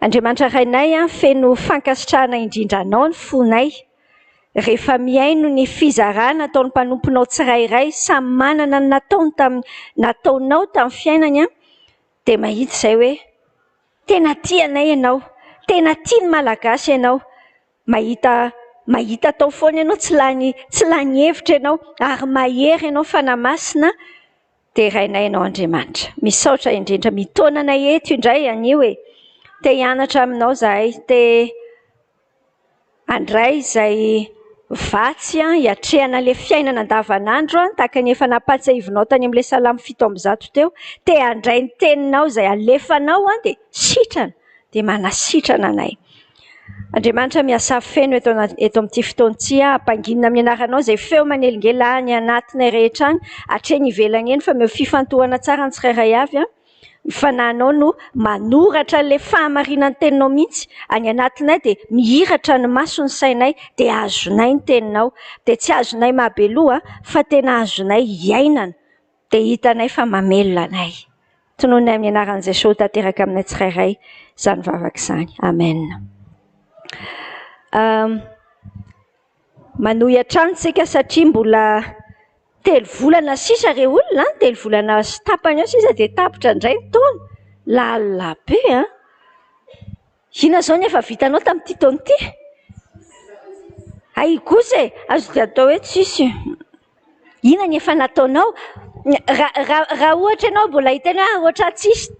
Andriamanitra Rainay a, feno fankasitrahana indrindra Anao ny fonay rehefa mihaino ny fizarana ataon'ny mpanomponao tsirairay samy manana ny nataony tamin'ny nataonao tamin'ny fiainany a, dia mahita izay hoe tena tia anay ianao, tena tia ny Malagasy ianao, mahita mahita atao foana ianao, tsy lany tsy lany hevitra ianao ary mahery ianao Fanahy Masina. Derainay Ianao Andriamanitra. Misaotra indrindra mitaona anay eto indray anio e. Te hianatra aminao izahay, te handray izay vatsy hiatrehana ilay fiainana andavanandro tahaka ny efa nampahatsiahivinao tany amin'ilay salamo 107 teo. Te handray ny teninao izay alefanao dia sitrana, dia manasitrana anay. Andriamanitra miasa feno eto eto amin'ity fotoana ity aho. Ampanginina amin'ny anaranao izay feo manelingelina any anatinay rehetra any, hatreny ivelany eny fa omeo fifantohana tsara ny tsirairay avy. Ny fanahinao no manoratra ilay fahamarinan'ny teninao mihitsy any anatinay dia mihiratra ny mason'ny sainay dia azonay ny teninao. Dia tsy azonay mahabe loha fa tena azonay iainana. Dia hitanay fa mamelona anay. Tononina amin'ny anaran'i Jesosy ho tanteraka aminay tsirairay izany vavaka izany. Amen. Um, manohy hatrany tsika satria mbola telo volana sisa re olona, telo volana sy tapany eo sisa dia tapitra indray ny taona. Lalina be an. Inona izao ny efa vitanao tamin'ity taona ity? Hay kosa e, azo dia atao hoe tsisy. Inona ny efa nataonao? Raha raha raha ohatra ianao mbola hiteny hoe ohatra tsisy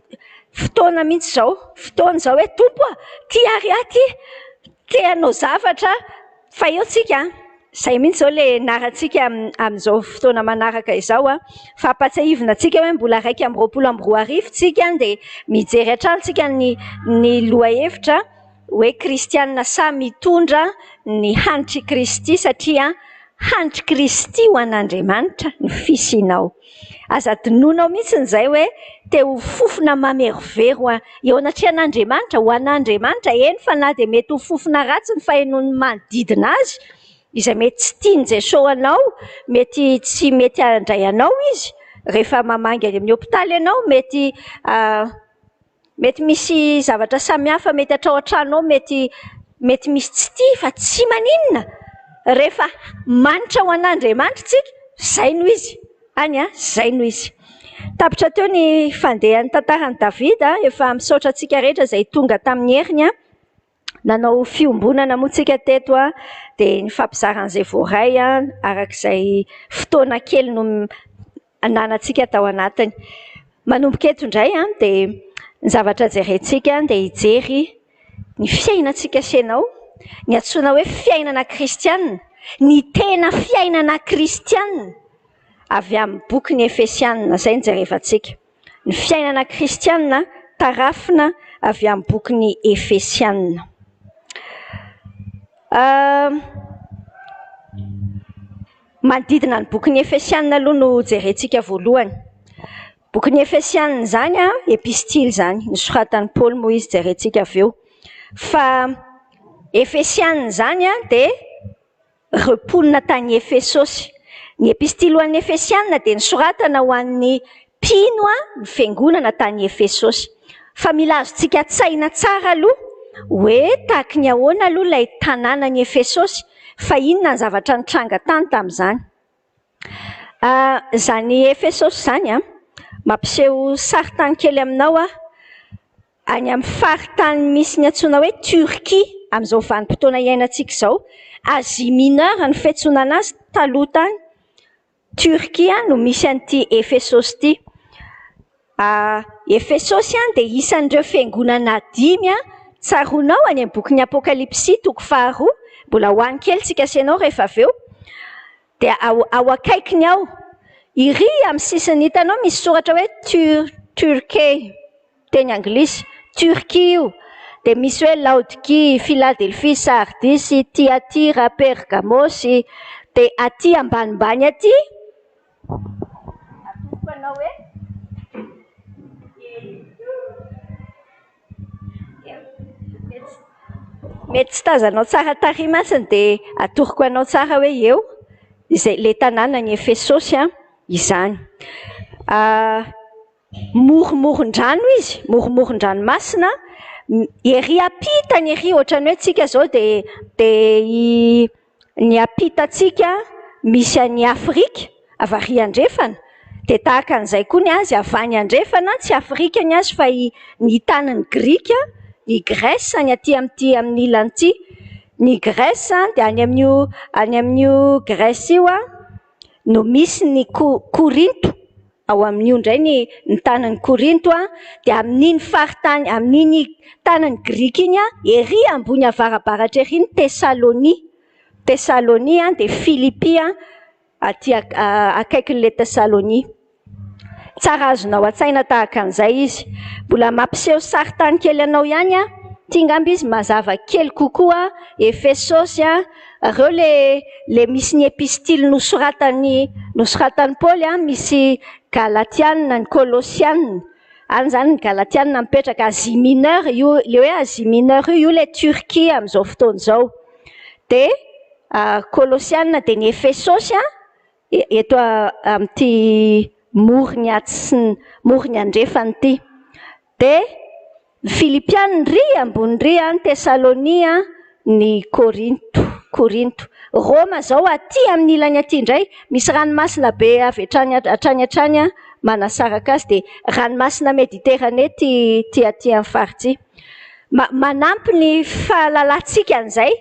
fotoana mihitsy izao, fotoana izao hoe Tompo a, ty ary aho ty, te hanao zavatra fa eo tsika an, izay mihitsy izao ilay anarantsika amin'izao fotoana manaraka izao an, fa ampatsiahivina antsika hoe mbola 2021 tsika dia mijery hatrany tsika ny ny lohahevitra hoe kristiana sahy mitondra ny hanitr'i Kristy satria hanitr'i Kristy ho an'Andriamanitra ny fisianao. Aza adinoinao mihitsy izay hoe te ho fofona mamerovero eo anatrehan'Andriamanitra, ho an'Andriamanitra, eny fa na dia mety ho fofona ratsy ny fahenoan'ny manodidina azy, izay mety tsy tian'i Jesoa anao, mety tsy mety handray anao izy rehefa mamangy any amin'ny hopitaly ianao, mety Mety misy zavatra samihafa mety hatrao an-trano ao mety mety misy tsy tia fa tsy maninona rehefa manitra ho an'Andriamanitra isika, izay no izy. Any an, izay no izy. Tapitra teo ny fandehan'ny tantaran'i Davida, efa misaotra antsika rehetra izay tonga tamin'ny heriny an. Nanao fiombonana moa tsika teto dia nifampizara an'izay voaray araka izay fotoana kely no ananantsika tao anatiny. Manomboka eto indray dia ny zavatra jerentsika dia hijery ny fiainantsika sy ianao, ny antsoina hoe fiainana kristiana, ny tena fiainana kristiana avy amin'ny bokin'ny Efesiana, izay no jerevantsika. Ny fiainana kristiana tarafina avy amin'ny bokin'ny Efesiana. Manodidina ny bokin'ny Efesiana aloha no jerentsika voalohany. Bokin'ny Efesiana izany, epistily izany, nosoratan'i Paoly moa izy jerentsika avy eo. Fa Efesiana izany dia ireo mponina tany Efesosy. Ny epistily ho an'ny Efesiana dia nosoratana ho an'ny mpino ny fiangonana tany Efesosy. Fa mila azontsika an-tsaina tsara aloha hoe tahaky ny ahoana aloha ilay tanànan'i Efesosy, fa inona ny zavatra nitranga tany tamin'izany. Izany Efesosy izany, mampiseho sarintany kely aminao aho. Any amin'ny faritany misy ny antsoina hoe Turquie amin'izao vanim-potoana iainantsika izao, Asie Mineure ny fiantsoana azy taloha tany, Turquie no misy an'ity Efesosy ity. Efesosy dia isan'ireo fiangonana dimy tsaroanao any amin'ny bokin'ny Apokalypsy toko faharoa, mbola ho any kely tsika sy ianao rehefa avy eo, dia ao ao akaikiny ao, iry amin'ny sisiny hitanao misy soratra hoe Tur Turkey. Teny anglisy, Turquie io, dia misy hoe Laodikia, Filadelfia, Sardisy, Tyatira, Pergamosy, dia aty ambanimbany aty, atoroko anao hoe mety tsy tazanao tsara tary mantsy dia atoroko anao tsara hoe eo izay ilay tanànan'i Efesosy izany. Moromoron-drano izy, moromoron-dranomasina. Ery ampitany ery, ohatran'ny hoe tsika izao dia dia ny ampitantsika misy an'i Afrika, avy ary andrefana, dia tahaka an'izay koa ny azy, avy any andrefana, tsy Afrika ny azy fa ny tanin'ny Grika, ny Grèce ny aty amin'ity amin'ny ilany ity. Ny Grèce dia any amin'io any amin'io Grèce io no misy ny Korinto. Ao amin'io indray ny ny tanin'i Korinto dia amin'iny faritany amin'iny tanin'i Grika iny ery ambony avarabaratra ery ny Tesalonia. Tesalonia dia Filipy aty akaikin'ilay Tesalonia. Tsara azonao an-tsaina tahaka an'izay izy. Mbola mampiseho sarintany kely anao ihany aho. Ity angamba izy mazava kely kokoa. Efesosy, ireo le le misy ny epistily nosoratan'i nosoratan'i Paoly, misy Galatiana, ny Kolosiana. Any izany ny Galatiana mipetraka. Asie Mineure, io le hoe Asie Mineure io, io ilay Turquie amin'izao fotoana izao. Dia Kolosiana dia ny Efesosy eto amin'ity morony atsin- morony andrefana ity. Dia ny Filipiana ry ambony ry, ny Tesalonia, ny Korinto. Korinto. Roma izao aty amin'ny ilany aty indray, misy ranomasina be avy hatrany hatrany hatrany manasaraka azy, dia ranomasina Mediterane ity ity aty amin'ny faritra ity. Manampy ny fahalalantsika an'izay,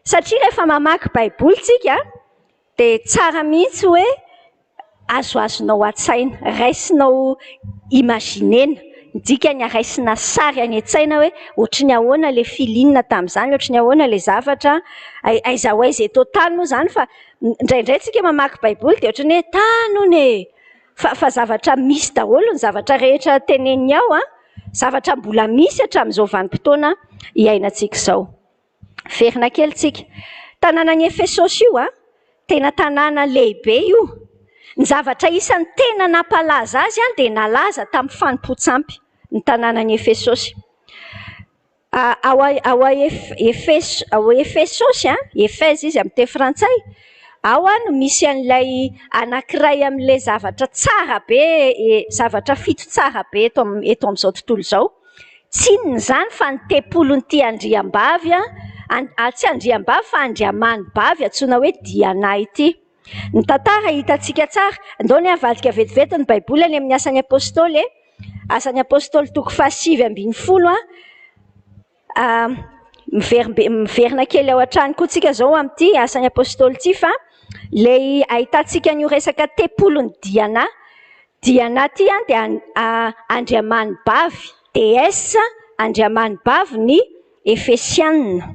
satria rehefa mamaky Baiboly tsika dia tsara mihitsy hoe azoazonao an-tsaina, raisinao imaginer-na, ny dikany raisina sary any an-tsaina hoe ohatry ny ahoana ilay feeling tamin'izany, ohatry ny ahoana ilay zavatra, aiza ho aiza eto an-tany moa izany fa indraindray tsika mamaky Baiboly dia ohatry ny hoe tany hono e! Fa fa zavatra misy daholo ny zavatra rehetra teneniny ao an, zavatra mbola misy hatramin'izao vanim-potoana iainantsika izao. Miverina kely tsika. Tanànan'i Efesosy io an, tena tanàna lehibe io. Ny zavatra isan'ny tena nampalaza azy an dia nalaza tamin'ny fanompoan-tsampy ny tanànan'i Efesosy. Ao ao Efes ao Efesosy an, Ephèse izy amin'ny teny frantsay, ao no misy an'ilay anankiray amin'ilay zavatra tsara be, zavatra fito tsara be eto eto amin'izao tontolo izao. Tsy inona izany fa ny tempolin'ity andriambavy, tsy andriambavy fa andriamanibavy antsoina hoe Diana ity. Ny tantara hitantsika tsara. Andao anie havadika vetivety ny Baiboly any amin'ny Asan'ny Apostoly e. Asan'ny Apostoly toko faha-19. Miverimbe- miverina kely ao an-trano koa tsika izao amin'ity Asan'ny Apostoly ity fa ilay ahitantsika an'io resaka tempolin'i Diana. Diana ity dia andriamanibavy, déesse andriamanibavy ny Efesiana.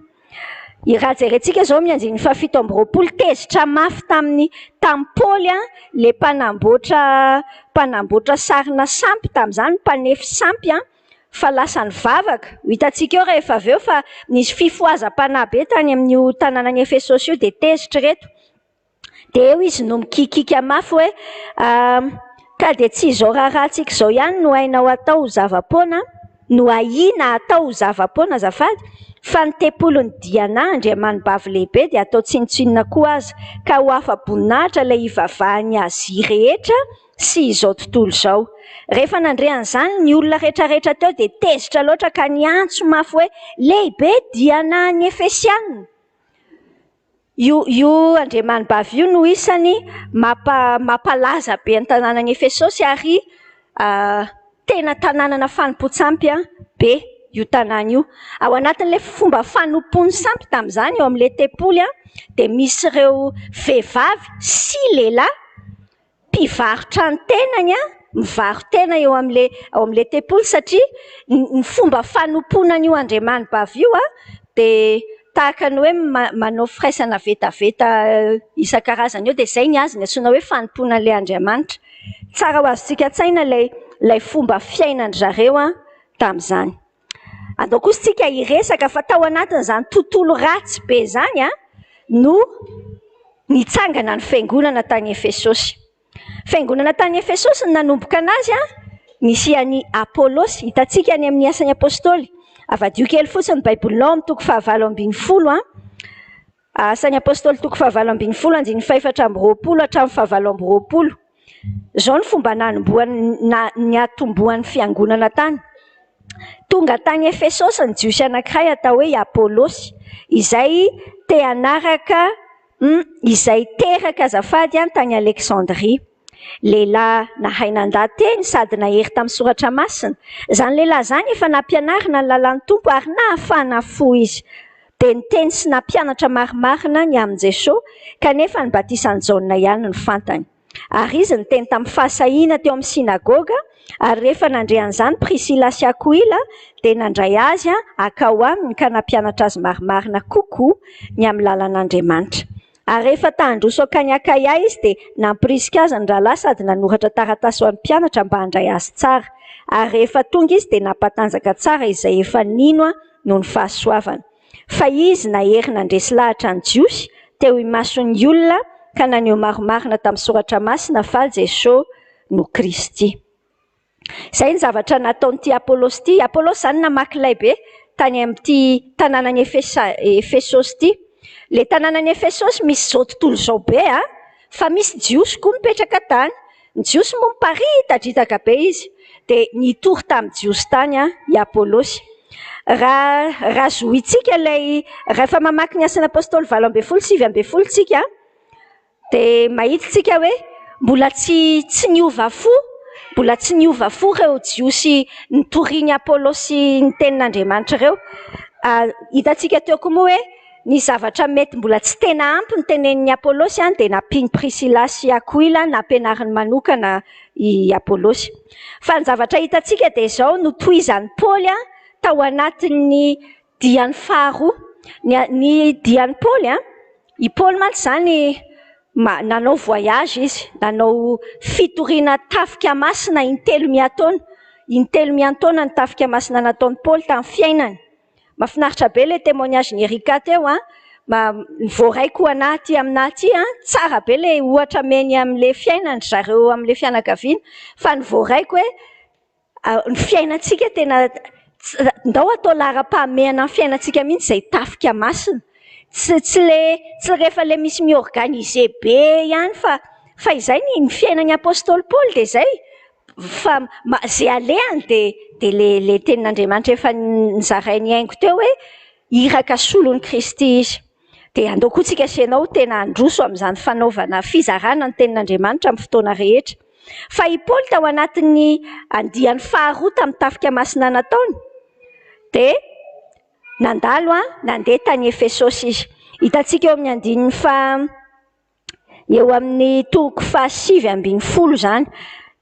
Raha jerentsika izao amin'ny andininy faha-27, tezitra mafy tamin'ny tamin'i Paoly ilay mpanamboatra mpanamboatra sarina sampy tamin'izany, mpanefy sampy fa lasa nivavaka. Ho hitantsika eo rehefa avy eo fa nisy fifohazam-panahy be tany amin'io tanànan'i Efesosy io dia tezitra ireto. Dia eo izy no mikiakiaka mafy hoe, Ka dia tsy izao raharahantsika izao ihany no hainao atao ho zava-poana, no ahiana hatao ho zava-poana azafady, fa ny tempolin'i Diana, andriamanibavy lehibe, dia atao tsinontsinona koa aza, ka ho afa-boninahitra ilay hivavahan'i Azia rehetra sy izao tontolo izao. Rehefa nandre an'izany ny olona rehetrarehetra teo dia tezitra loatra ka niantso mafy hoe, Lehibe Diana an'ny Efesiana! Io io andriamanibavy io no isany mampa mampalaza be ny tanànan'i Efesosy ary tena tanànana fanompoan-tsampy be io tanàna io. Ao anatin'ilay fomba fanompoan'ny sampy tamin'izany eo amin'ilay tempoly dia misy ireo vehivavy sy lehilahy mpivarotra ny tenany, mivaro-tena eo amin'ilay ao amin'ilay tempoly satria ny fomba fanompoana an'io andriamanibavy io dia tahaka ny hoe manao firaisana vetaveta isan-karazany eo dia izay ny azy ny antsoina hoe fanompoana an'ilay andriamanitra. Tsara ho azontsika an-tsaina ilay ilay fomba fiainan-dry zareo tamin'izany. Andao kosa isika hiresaka fa tao anatin'izany tontolo ratsy be izany no nitsangana ny fiangonana tany Efesosy. Fiangonana tany Efesosy no nanomboka anazy, nisy an'i Apolosy, hitantsika any amin'ny Asan'ny Apostoly. Avadio kely fotsiny ny Baibolinao amin'ny toko faha-18. Asan'ny Apostoly toko faha-18 andininy faha-24 hatramin'ny faha-28. Izao ny fomba nanombohan'ny na niatombohan'ny fiangonana tany. Tonga tany Efesosy ny Jiosy anankiray atao hoe i Apolosy, izay te hanaraka, izay teraka azafady, tany Aleksandria. Lehilahy nahay nandaha-teny sady nahery tamin'ny soratra masina. Izany lehilahy izany efa nampianarina ny lalàn'ny Tompo ary nahafana fo izy. Dia niteny sy nampianatra marimarina ny amin'i Jesoa, kanefa ny batisan'i Jaona ihany no fantany. Ary izy niteny tamin'ny fahasahiana teo amin'ny synagoga, ary rehefa nandre an'izany Prisila sy Akoila, dia nandray azy hankao aminy ka nampianatra azy marimarina kokoa ny amin'ny lalan'Andriamanitra. Ary rehefa ta handroso hankany Akaia izy, dia nampirisika azy ny rahalahy sady nanoratra taratasy ho an'ny mpianatra mba handray azy tsara. Ary rehefa tonga izy, dia nampatanjaka tsara izay efa nino noho ny fahasoavana. Fa izy nahery nandresy lahatra ny Jiosy teo imason'ny olona ka naneho marimarina tamin'ny Soratra Masina fa Jesoa no Kristy. Izay ny zavatra nataon'ity Apolosy ity. Apolosy izany namaky lay be tany amin'ity tanànan'i Efesa, Efesosy ity. Ilay tanànan'i Efesosy misy izao tontolo izao be a, fa misy Jiosy koa mipetraka tany. Ny Jiosy moa miparitadritaka be izy. Dia nitory tamin'ny Jiosy tany i Apolosy. Raha raha zohintsika ilay, rehefa mamaky ny Asan'ny Apôstôly 18 19 tsika, Dia mahita isika hoe mbola tsy tsy niova fo, mbola tsy niova fo ireo Jiosy nitorian'i Apolosy ny tenin'Andriamanitra ireo. Hitantsika teo koa moa hoe ny zavatra mety mbola tsy tena ampy ny tenenin'i Apolosy dia nampian'i Prisila sy Akoila nampianariny manokana i Apolosy. Fa ny zavatra hitantsika dia izao, notohizan'i Paoly tao anatin'ny diany faharoa. Ny ny dian'i Paoly an, i Paoly mantsy izany nanao voyage izy, nanao fitoriana tafika masina intelo miantaona. Intelo miantaona ny tafika masina nataon'i Paoly tamin'ny fiainany. Mahafinaritra be ilay témoignage-n'i Erika teo an, voaraiko ho anà aty aminà aty an, tsara be ilay ohatra omeny amin'ilay fiainan-dry zareo amin'ilay fianakaviana. Fa ny voaraiko hoe Ny fiainantsika tena ndao atao laharam-pahamehana ny fiainantsika mihitsy izay tafika masina. Tsy tsy le tsy rehefa le misy mi-organiser be ihany fa fa izay ny ny fiainan'ny apostoly Paoly dia izay fa izay alehany dia dia le le tenin'Andriamanitra efa nozarain'i Haingo teo hoe iraka solon'i Kristy izy. Dia andao koa tsika sy ianao tena handroso amin'izany fanaovana fizarana ny tenin'Andriamanitra amin'ny fotoana rehetra. Fa i Paoly tao anatin'ny andiany faharoa tamin'ny tafika masina nataony dia nandalo nandeha tany Efesosy izy. Hitantsika eo amin'ny andininy faha Eo amin'ny toko faha-19 izany.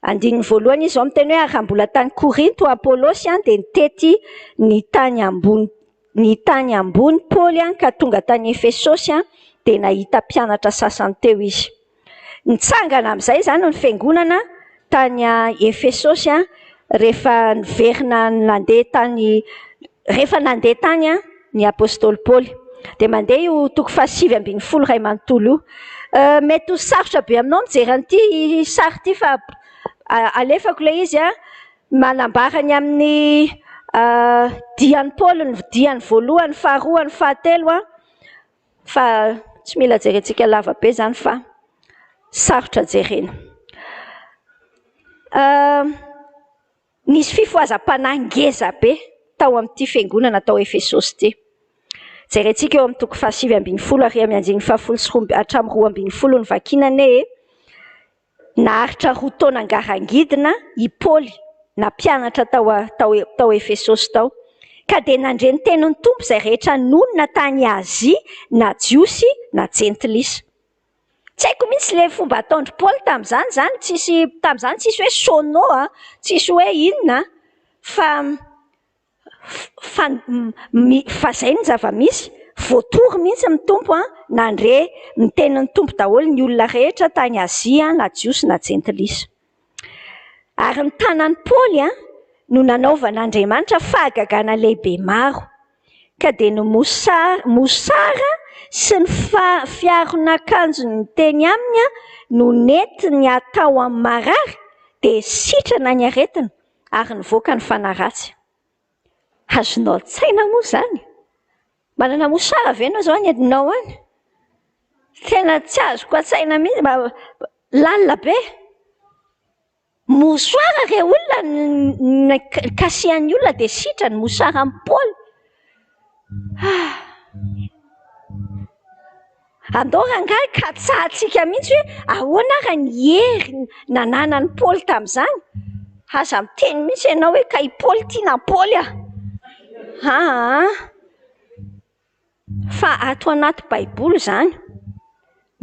Andininy voalohany izy izao miteny hoe ary raha mbola tany Korinto Apolosy dia nitety ny tany ambony ny tany ambony Paoly ka tonga tany Efesosy dia nahita mpianatra sasany teo izy. Nitsangana amin'izay izany ny fiangonana tany Efesosy rehefa niverina nandeha tany rehefa nandeha tany ny apostoly Paoly. Dia mandeha io toko faha-19 iray manontolo io. Mety ho sarotra be aminao mijery an'ity sary ity fa alefako ilay izy manambara ny amin'ny dian'i Paoly, ny diany voalohany, faharoa, ny fahatelo fa tsy mila jerentsika lava be izany fa sarotra jerena. Nisy fifohazam-panahy ngeza be tao amin'ity fiangonana tao Efesosy ity. Jerentsika eo amin'ny toko faha-19 ary amin'ny andininy fahafolo sy roa hatramin'ny 12 ny vakiana anie e. Naharitra roa taona ngarangidina i Paoly nampianatra tao tao tao Efesosy tao. Ka dia nandre ny tenin'ny Tompo izay rehetra nonina tany Azia na Jiosy na Jentilisa. Tsy haiko mihitsy ilay fomba ataon-dry Paoly tamin'izany izany, tsisy tamin'izany tsisy hoe sono a, tsisy hoe inona fa fa fa izay ny zava-misy, voatory mihitsy ny Tompo a, nandre ny tenin'ny Tompo daholo ny olona rehetra tany Azia na Jiosy na Jentilisa. Ary ny tanan'i Paoly a no nanaovan'Andriamanitra fahagagana lehibe maro. Ka dia ny mosara sy ny fiaron'akanjony teny aminy no nentiny hatao amin'ny marary, dia sitrana ny aretina ary nivoaka ny fanahy ratsy. Azonao an-tsaina moa izany? Manana mosara ve ianao izao any aminao any? Tena tsy azoko an-tsaina mihitsy, lalina be. Mouchoir re olona kasihan'ny olona dia sitrany, mouchoir an'i Paoly. Ah. Andao rangahy katsahantsika mihitsy hoe ahoana ara ny hery nananan'i Paoly tamin'izany. Aza miteny mihitsy ianao hoe ka i Paoly tiana Paoly ah. Aa. Fa ato anaty baiboly izany,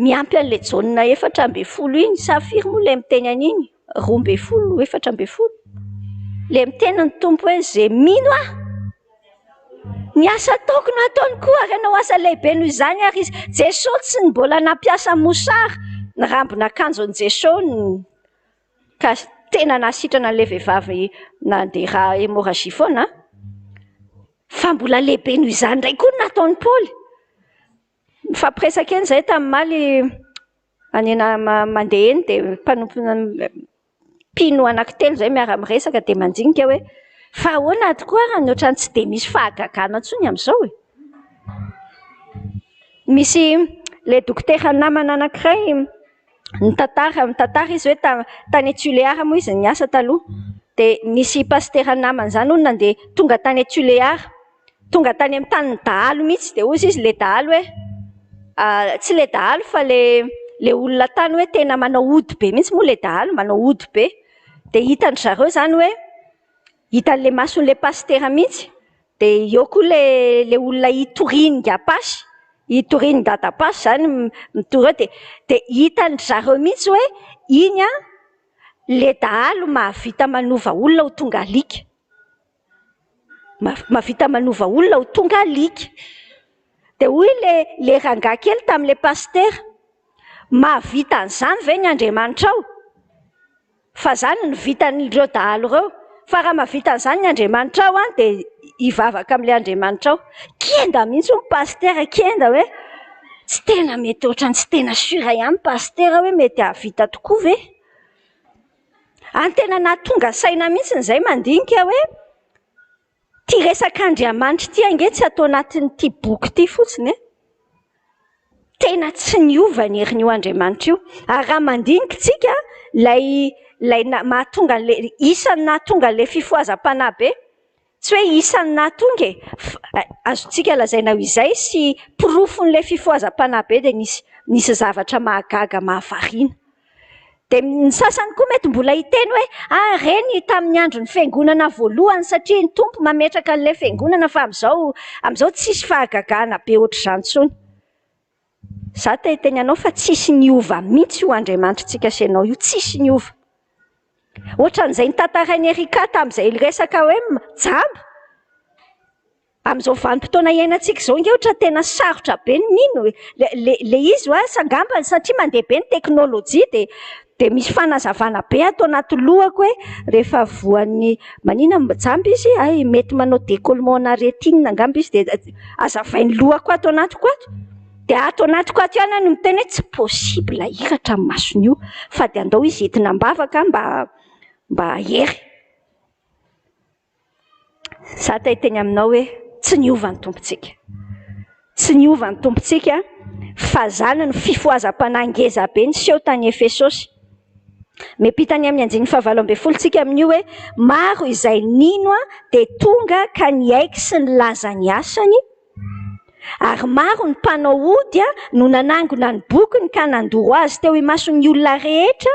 miampy an'ilay Jaona 14 iny, sa firy moa ilay miteny an'iny? 12, 14. Ilay miteny ny Tompo hoe izay mino ahy, ny asa ataoko no ataony koa ary hanao asa lehibe noho izany ary izy. Jesosy tsy mbola nampiasa mosara ny rambon'akanjon'i Jesosy ka tena nahasitrana an'ilay vehivavy nandeha rà hémorragie foana. Fa mbola lehibe noho izany indray koa ny nataon'i Paoly. Nifampiresaka eny izahay tamin'ny omaly any mandeha eny dia mpanompo mpino anankitelo izay miara-miresaka dia mandinika hoe fa ahoana tokoa ary ny ohatran'ny tsy dia misy fahagagana intsony amin'izao e? Misy ilay dokotera namana anankiray nitantara nitantara izy hoe tany Tuléar moa izy niasa taloha dia nisy pasitera namany izany hono nandeha tonga tany Tuléar, tonga tany amin'ny tanin'ny dahalo mihitsy dia hoy izy ilay dahalo hoe tsy ilay dahalo fa ilay ilay olona tany hoe tena manao ody be mihitsy moa ilay dahalo, manao ody be. Dia hitan-dry zareo izany hoe hitan'ilay mason'ilay pasitera mihitsy dia eo koa ilay ilay olona hitorian'i Ngapasy, hitorian'i Dadapasy izany mitory eo dia dia hitan-dry zareo mihitsy hoe iny an ilay dahalo mahavita manova olona ho tonga alika. Mahavita manova olona ho tonga alika. Dia hoy ilay ilay rangahy kely tamin'ilay pasitera, mahavita an'izany ve ny Andriamanitrao? Fa izany no vitan'ireo dahalo ireo. Fa raha mahavita an'izany ny Andriamanitrao an, dia hivavaka amin'ilay Andriamanitrao. Kenda mihitsy hono pasitera, kenda hoe tsy tena mety ohatran'ny tsy tena sûr ihany pasitera hoe mety hahavita tokoa ve? Any tena nahatonga saina mihitsy izay mandinika hoe ity resak'Andriamanitra ity ange tsy ato anatin'ity boky ity fotsiny e. Tena tsy niova ny herin'io Andriamanitra io. Ary raha mandinika isika ilay ilay mahatonga an'ilay isan'ny nahatonga an'ilay fifohazam-panahy be, tsy hoe isan'ny nahatonga e, azontsika lazaina ho izay sy porofon'ilay fifohazam-panahy be dia nisy nisy zavatra mahagaga mahavariana. Dia ny sasany koa mety mbola hiteny hoe ah ireny tamin'ny andron'ny fiangonana voalohany satria ny Tompo mametraka an'ilay fiangonana fa amin'izao amin'izao tsisy fahagagana be ohatr'izany intsony. Izaho te hiteny anao fa tsisy niova mihitsy io Andriamanitritsika sy ianao io, tsisy niova. Ohatran'izay notantarain'i Ericka tamin'izay resaka hoe jamba. Amin'izao vanim-potoana iainantsika izao ange ohatra tena sarotra be ny mino e. Le le izy hoa angamba satria mandeha be ny teknolojia dia dia misy fanazavana be ato anaty lohako hoe rehefa voan'ny maninona jamba izy hay mety manao décollement ana rétine angamba izy dia azavain'ny lohako ato anatiko ato. Dia ato anatiko ato ihany aho no miteny hoe tsy possible hiratra ny mason'io fa dia andao izy entina am-bavaka mba mba hery. Za te hiteny aminao hoe tsy niova ny Tompontsika. Tsy niova ny Tompontsika fa zany ny fifohazam-panahy ngeza be niseho tany Efesosy. Miampita any amin'ny andininy fahavalo ambin'ny folo tsika amin'io hoe maro izay nino dia tonga ka niaiky sy nilaza ny asany ary maro ny mpanao ody no nanangona ny bokiny ka nandoro azy teo imason'ny olona rehetra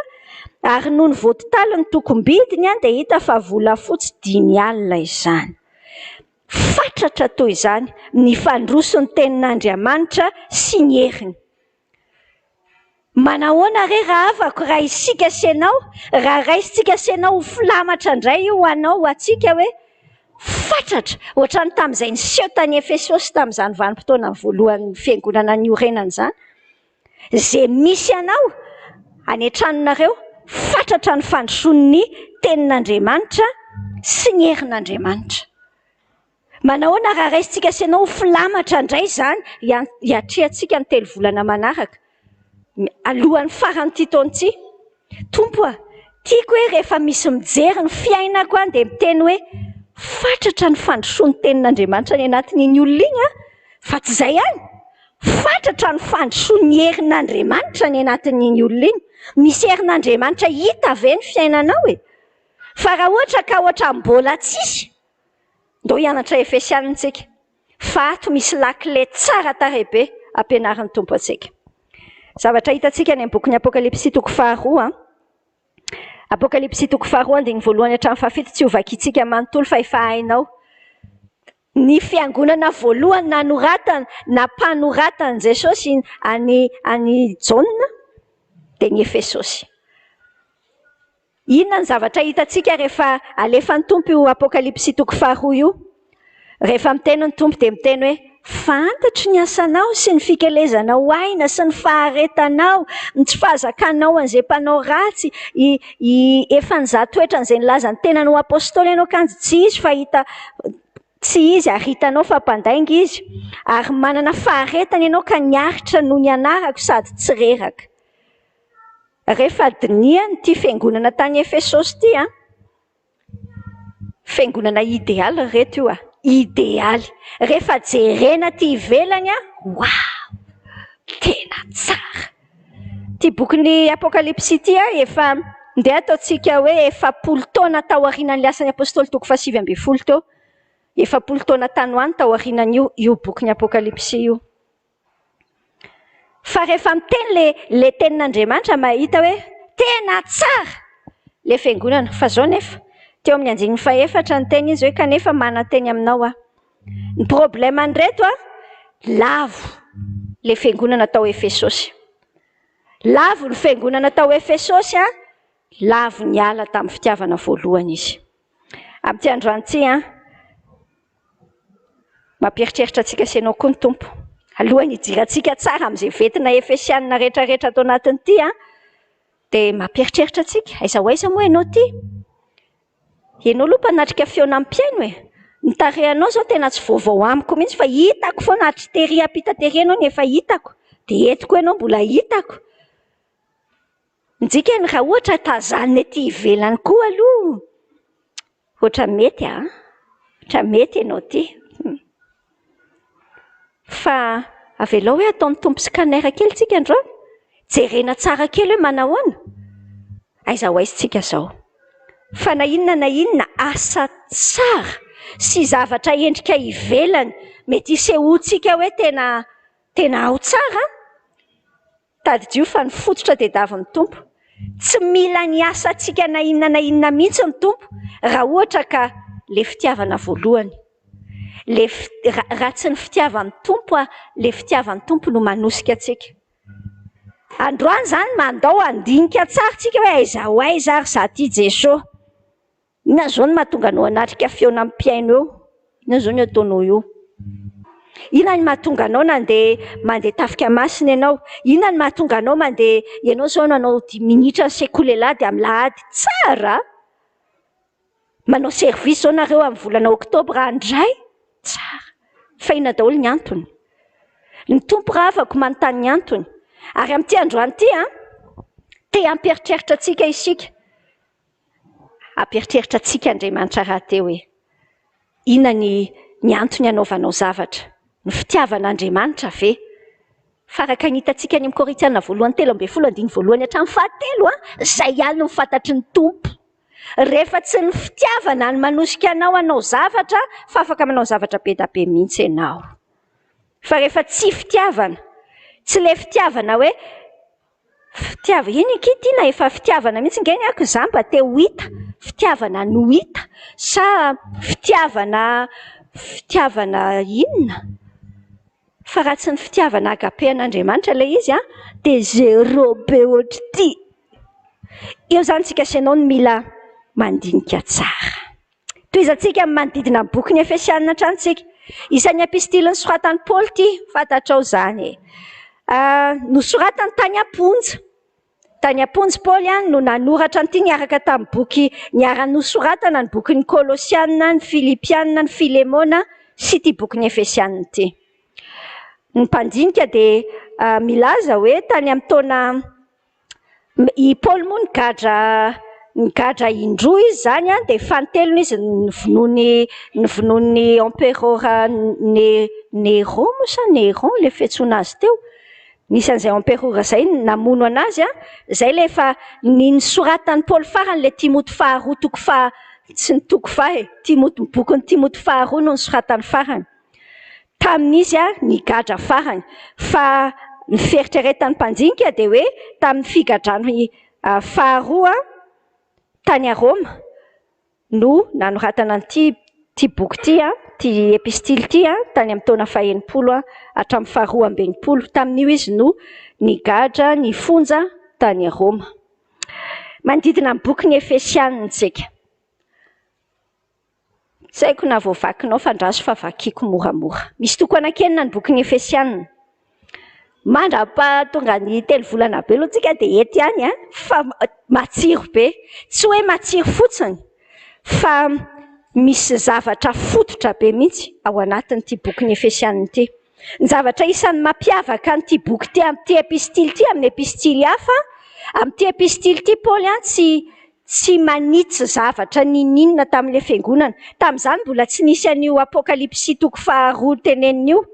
ary nony voatotaly ny tokom-bidiny dia hita fa volafotsy 50 izany. Fatratra toy izany ny fandroso ny tenin'Andriamanitra sy ny heriny. Manahoana re rahavako raha isika sy ianao, raha raisintsika sy ianao ho filamatra indray io ho anao, ho antsika hoe fatratra, ohatran'ny tamin'izay niseho tany Efesosy tamin'izany vanim-potoana voalohan'ny fiangonana niorenana izany. Izay misy anao any an-tranonareo, fatratra ny fandrosoan'ny tenin'Andriamanitra sy ny herin'Andriamanitra. Manahoana raha raisintsika sy ianao ho filamatra indray izany hiatrehantsika ny telo volana manaraka, alohan'ny faran'ity taona ity? Tompo a, tiako hoe rehefa misy mijery ny fiainako aho dia miteny hoe fatratra ny fandrosoan'ny tenin'Andriamanitra any anatin'iny olona iny an, fa tsy izay ihany, fatratra ny fandrosoan'ny herin'Andriamanitra any anatin'iny olona iny. Misy herin'Andriamanitra hita ve ny fiainanao e? Fa raha ohatra ka ohatra mbola tsisy, ndao hianatra Efesianina tsika. Fa ato misy lakile tsara tarehy be ampianarin'ny Tompo antsika. Zavatra hitantsika any amin'ny bokin'ny Apokalypsy toko faharoa. Apokalypsy toko faharoa andininy voalohany hatramin'ny fahafito tsy ho vakintsika manontolo fa efa hainao. Ny fiangonana voalohany nanoratana, nampanoratan'i Jesosy an'i an'i Jaona dia ny Efesosy. Inona ny zavatra hitantsika rehefa alefan'ny Tompo io Apokalypsy toko faharoa io? Rehefa miteny ny Tompo dia miteny hoe, Fantatro ny asanao sy ny fikelezanao aina sy ny faharetanao, ny tsy fahazakanao an'izay mpanao ratsy, i, i, efa nizaha toetra an'izay nilaza ny tenany ho apostoly ianao kanjo tsy izy fa hita, tsy izy ary hitanao fa mpandainga izy, ary manana faharetana ianao ka niaritra noho ny anarako sady tsy reraka. Rehefa dinihana ity fiangonana tany Efesosy ity an, Fiangonana idealy ry reto io a! Idealy! Rehefa jerena aty ivelany a, waouh! Tena tsara! Ity bokin'ny Apokalypsy ity a, efa ndeha ataontsika hoe 40 taona taorianan'ny asan'ny Apostoly toko faha-19 teo. 40 taona tany ho any taorianan'io io bokin'ny Apokalypsy io. Fa rehefa miteny le le tenin'Andriamanitra mahita hoe tena tsara le fiangonana. Fa zao nefa, teo amin'ny andininy fahefatra niteny izy hoe kanefa manan-teny aminao aho. Ny problème an'ireto a, lavo le fiangonana tao Efesosy. Lavo ny fiangonana tao Efesosy a, lavo niala tamin'ny fitiavana voalohany izy. Amin'ity androany ity an, mampieritreritra antsika sy ianao koa ny Tompo. Alohan'ny hidirantsika tsara amin'izay ventina Efesianina rehetrarehetra ato anatin'ity an, dia mampieritreritra antsika. Aiza ho aiza moa ianao ity? Ianao aloha mpanatrika fihaonan'ny mpihaino e. Ny tarehinao izao tena tsy vaovao amiko mihitsy fa hitako foana hatry tery ampita tery ianao no efa hitako. Dia eto koa ianao mbola hitako. Ny dikany raha ohatra tazanina ety ivelany koa aloha ohatra mety a, ohatra mety ianao ity. Fa avelao hoe ataon'ny Tompo scanner kely tsika androany, jerena tsara kely hoe manahoana, aiza ho aiza tsika izao. Fa na inona na inona asa tsara sy zavatra endrika ivelany mety hisehoantsika hoe tena tena ao tsara an! Tadidio fa ny fototra dia davin'ny Tompo. Tsy mila ny asantsika na inona na inona mihitsy ny Tompo raha ohatra ka le fitiavana voalohany. Le raha tsy ny fitiavan'ny Tompo a, le fitiavan'ny Tompo no manosika antsika. Androany izany mandao handinika tsara tsika hoe aiza ho aiza ary za ty Jeso. Inona izao no mahatonga anao hanatrika fihaonan'ny mpihaino eo? Inona izao no ataonao eo? Inona no mahatonga anao nandeha mandeha tafika masina ianao? Inona no mahatonga anao mandeha ianao izao nanao dimy minitra ny sekoly alahady amin'ny lahady? Tsara! Manao service izao nareo amin'ny volana oktobra handray? Tsara! Fa inona daholo ny antony? Ny Tompo rahavako manontany ny antony. Ary amin'ity androany ity an, te hampieritreritra antsika isika. Hampieritreritra antsika Andriamanitra rahateo hoe inona ny ny antony hanaovanao zavatra? Ny fitiavan'Andriamanitra ve? Fa araka ny hitantsika any amin'ny Korintiana voalohany 13 andininy voalohany hatramin'ny fahatelo, izay ihany no fantatry ny Tompo. Rehefa tsy ny fitiavana no manosika anao hanao zavatra, fa afaka manao zavatra be da be mihitsy ianao. Fa rehefa tsy fitiavana, tsy ilay fitiavana hoe Fitiava, eny akia ity na efa fitiavana mihitsy nge ny ako za mba te ho hita, fitiavana no hita sa fitiavana fitiavana inona? Fa raha tsy ny fitiavana agape an'Andriamanitra ilay izy an, dia zéro be ohatr'ity. Eo izany tsika sy ianao no mila mandinika tsara. Tohizantsika amin'ny manodidina ny bokin'ny Efesianina hatrany isika. Isan'ny epistily nosoratan'i Paoly ity, fantatrao izany e. Nosoratany tany am-ponja. Tany am-ponja Paoly no nanoratra an'ity niaraka tamin'ny boky niara-nosoratana ny bokin'ny Kolosianina, ny Filipianina, ny Filemona sy ity bokin'ny Efesianina ity. Ny mpandinika dia milaza hoe tany amin'ny taona I Paoly moa nigadra nigadra indroa izy izany an, dia fanintelony izy novonoin'ny novonoin'ny emperora Ne- Néron moa sa Néron ilay fiantsoana azy teo. Nisy an'izay emperora izay namono anazy an, izay ilay efa ny nosoratan'i Paoly farany ilay Timoty faharoa toko faha, tsy ny toko faha e, Timoty, ny bokin'i Timoty faharoa no nosoratany farany. Tamin'izy nigadra farany. Fa ny fieritreretan'ny mpandinika dia hoe tamin'ny figadrany faharoa tany Roma no nanoratana an'ity ity boky ity, ity epistily ity, tany amin'ny taona faha-60 hatramin'ny faha-62. Tamin'io izy no nigadra nifonja tany Roma. Manodidina ny bokin'ny Efesianina isika. Tsy haiko na voavakinao fa andraso fa vakiko moramora. Misy toko anankienina ny bokin'ny Efesianina. Mandra-pahatonga ny telo volana be aloha tsika dia eto ihany an, fa matsiro be. Tsy hoe matsiro fotsiny fa misy zavatra fototra be mihitsy ao anatin'ity bokin'ny Efesianina ity. Ny zavatra isan'ny mampiavaka an'ity boky ity amin'ity epistily ity amin'ny epistily hafa, amin'ity epistily ity Paoly an tsy tsy manitsy zavatra n'inon'inona tamin'ilay fiangonana. Tamin'izany mbola tsy nisy an'io Apokalypsy toko faharoa tenenina io.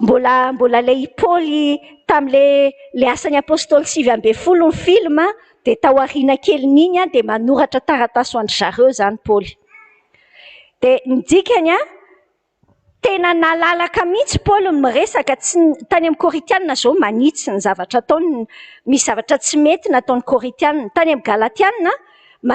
Mbola mbola ilay i Paoly tamin'ilay ilay asan'ny apostoly 19 ny film dia tao aoriana kelin'iny dia manoratra taratasy ho an-dry zareo izany Paoly. Dia ny dikany an, Tena nalalaka mihitsy Paoly ny miresaka, tsy tany amin'ny Korintiana izao manitsy ny zavatra ataony, misy zavatra tsy mety nataon'ny Korintiana. Tany amin'ny Galatiana,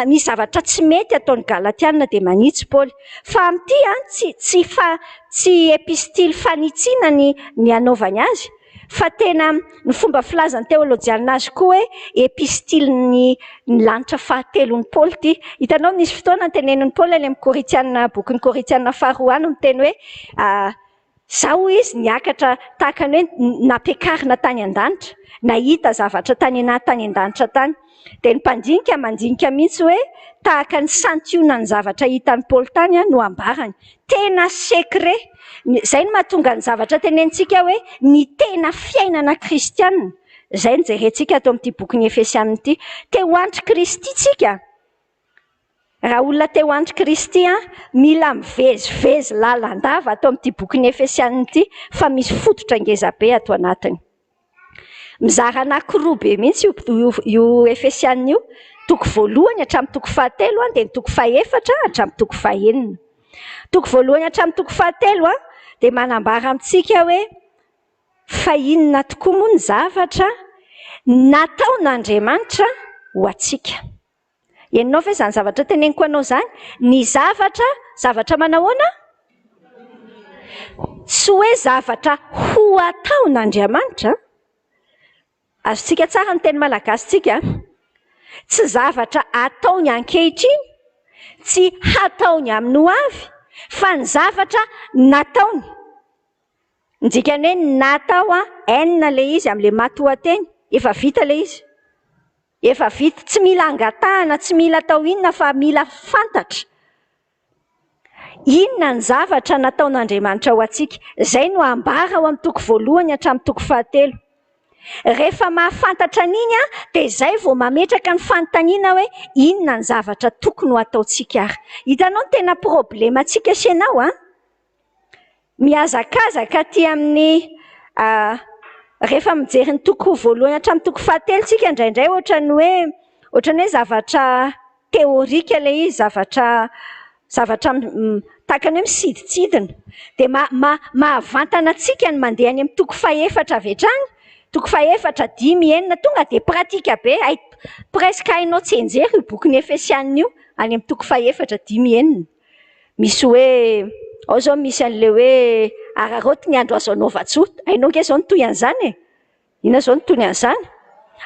misy zavatra tsy mety ataon'ny Galatiana dia manitsy Paoly. Fa amin'ity an, tsy tsy fa tsy epistily fanitsiana ny ny anaovany azy, Fa tena ny fomba filazan'ny teolojianina azy koa hoe epistilin'ny ny lanitra fahatelon'i Paoly ity. Hitanao nisy fotoana notenenin'i Paoly any amin'ny Korintiana, bokin'ny Korintiana faharoa any miteny hoe izaho hoy izy niakatra tahaka ny hoe nampiakarina tany an-danitra, nahita zavatra tany anaty tany an-danitra tany. Dia ny mpandinika mandinika mihitsy hoe tahaka ny santionan'ny zavatra hitan'i Paoly tany no ambarany. Tena secret. Izay no mahatonga ny zavatra tenenintsika hoe ny tena fiainana kristiana. Izay no jerentsika ato amin'ity bokin'ny Efesiana ity. Te ho andry Kristy tsika. Raha olona te ho andry Kristy, mila mivezivezy lalandava ato amin'ity bokin'ny Efesiana ity fa misy fototra ngezabe ato anatiny. Mizara anankiroa be mihitsy io io Efesiana io. Toko voalohany hatramin'ny toko fahatelo dia ny toko fahefatra hatramin'ny toko fahenina. Toko voalohany hatramin'ny toko fahatelo dia manambara amintsika hoe fa inona tokoa moa ny zavatra nataon'Andriamanitra ho antsika. Henonao ve izany zavatra teneniko anao izany? Ny zavatra, zavatra manahoana? Tsy hoe zavatra ho ataon'Andriamanitra. Azontsika tsara ny teny malagasintsika. Tsy zavatra ataony ankehitriny, tsy hataony amin'ny ho avy, fa ny zavatra nataony. Ny dikany hoe natao, N ilay izy amin'ilay matoanteny, efa vita ilay izy. Efa vita, tsy mila angatahana, tsy mila atao inona fa mila fantatra. Inona ny zavatra nataon'Andriamanitra ho antsika? Izay no ambara ao amin'ny toko voalohany hatramin'ny toko fahatelo. Rehefa mahafantatra an'iny dia izay vao mametraka ny fanontaniana hoe inona ny zavatra tokony ho ataontsika ary. Hitanao ny tena problemantsika sy ianao an? Mihazakazaka aty amin'ny rehefa mijery ny toko voalohany hatramin'ny toko fahatelo isika indraindray ohatran'ny hoe ohatran'ny hoe zavatra théorique ilay izy, zavatra zavatra tahaka ny hoe misidintsidina. Dia mahavantana antsika ny mandeha any amin'ny toko fahefatra avy hatrany, toko fahefatra, dimy, enina, tonga dia pratique be, hay presque hainao tsianjery io bokin'ny Efesianina io any amin'ny toko fahefatra, dimy, enina. Misy hoe, ao izao misy an'ilay hoe araraoty ny andro azo anaovan-tsoa. Hainao ange izao ny toy an'izany e! Inona izao ny toy an'izany?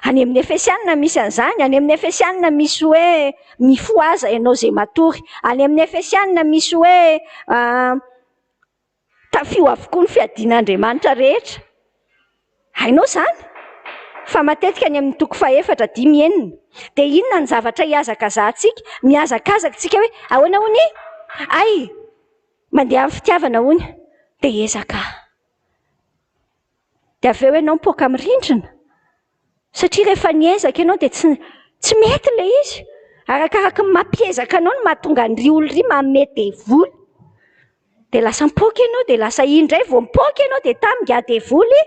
Any amin'ny Efesianina misy an'izany, any amin'ny Efesianina misy hoe mifohaza ianao izay matory. Any amin'ny Efesianina misy hoe Tafio avokoa ny fiadian'Andriamanitra rehetra. Hainao izany? Fa matetika any amin'ny toko fahefatra, dimy, enina. Dia inona ny zavatra ihazakazahantsika? Mihazakazaka isika hoe ahoana hono e? Hay! Mandeha amin'ny fitiavana hono. Dia ezaka. Dia avy eo ianao mipoaka amin'ny rindrina. Satria rehefa niezaka ianao dia tsy tsy mety ilay izy. Arakaraky ny mampiezaka anao no mahatonga an'ry olona ry manome devoly. Dia lasa mipoaka ianao dia lasa indray vao mipoaka ianao dia tamy ingahy devoly.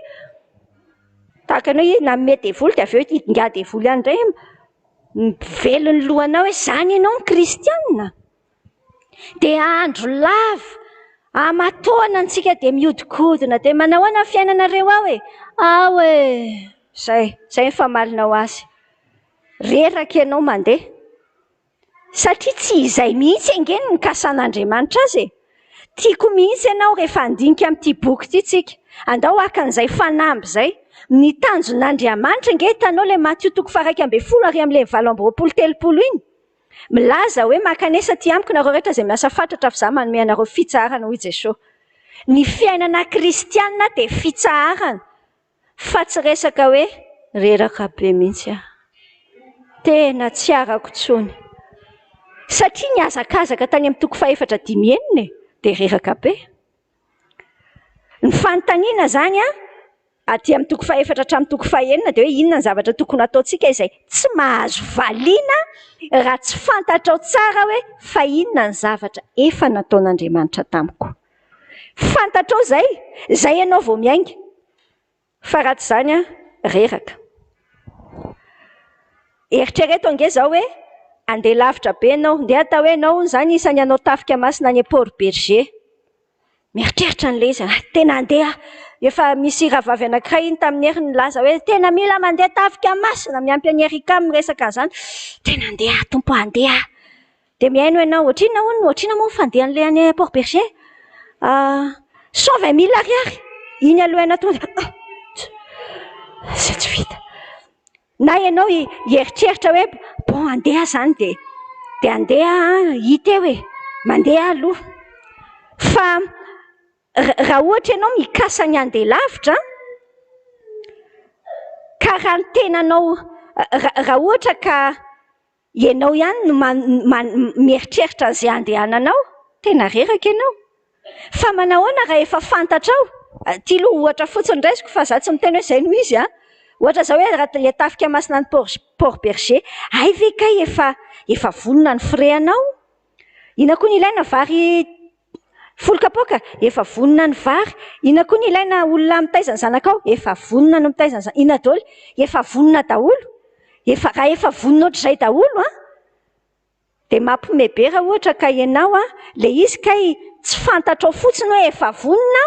Tahaka ny hoe nanome devoly dia avy eo ingahy devoly ihany indray mively ny lohanao hoe izany ianao no kristiana? Dia andro lava aman-taona antsika dia mihodinkodina dia manao ahoana ny fiainanareo ao e? Ao e! Izay, izay ny famalinao azy. Reraka ianao mandeha. Satria tsy izay mihitsy ange no nikasan'Andriamanitra azy e! Tiako mihitsy ianao rehefa handinika amin'ity boky ity tsika. Andao haka an'izay fanamby izay. Ny tanjon'Andriamanitra ange hitanao ilay Matio toko faha 11 ary amin'ilay 28 30 iny. Milaza hoe mankanesa aty amiko nareo rehetra izay miasa fatratra fa izaho manome anareo fitsaharana hoy Jesoa. Ny fiainana kristiana dia fitsaharana. Fa tsy resaka hoe reraka be mihitsy aho. Tena tsy arako intsony. Satria nihazakazaka tany amin'ny toko fahefatra dimy enina e, dia reraka be. Ny fanontaniana izany an, aty amin'ny toko fahefatra hatramin'ny toko fahenina dia hoe inona ny zavatra tokony hataontsika izay tsy mahazo valiana raha tsy fantatrao tsara hoe fa inona ny zavatra efa nataon'Andriamanitra tamiko. Fantatrao izay, izay ianao vao miainga. Fa raha tsy izany an, reraka. Eritrereto ange izao hoe handeha lavitra be ianao, ndeha atao hoe ianao hono izany isan'ny hanao tafika masina any Port Bergé. Mieritreritra an'ilay izy, ah, tena handeha aho. Efa misy rahavavy anankiray iny tamin'ny heriny nilaza hoe tena mila mandeha tafika masina, miampy an'i Erika miresaka an'izany. Tena handeha aho Tompo, handeha aho. Dia mihaino ianao, ohatrinona hono, ohatrinona moa ny fandehan'ilay any Port Bergé? 120 000 ariary. Iny aloha ianao tonga dia ah, izay tsy vita. Na ianao hieritreritra hoe bon handeha izany dia dia handeha hita eo e, mandeha aloha. Fa raha ohatra ianao mikasa ny handeha lavitra, ka raha ny tenanao, raha ohatra ka Ianao ihany no mieritreritra an'izay handehananao, tena reraka ianao. Fa manahoana raha efa fantatrao, ity aloha ohatra fotsiny raisiko fa za tsy miteny hoe izay no izy an, ohatra izao hoe raha ilay tafika masina any Port Port Bergé, hay ve kay efa efa vonona ny frais anao? Inona koa ny ilaina vary Folo kapoaka, efa vonona ny vary. Inona koa ny ilaina olona mitaiza ny zanakao? Efa vonona ny mitaiza ny zanakao. Inona daholo? Efa vonona daholo. Efa, raha efa vonona ohatr'izay daholo an, dia mampime be raha ohatra ka ianao an, ilay izy kay tsy fantatrao fotsiny hoe efa vonona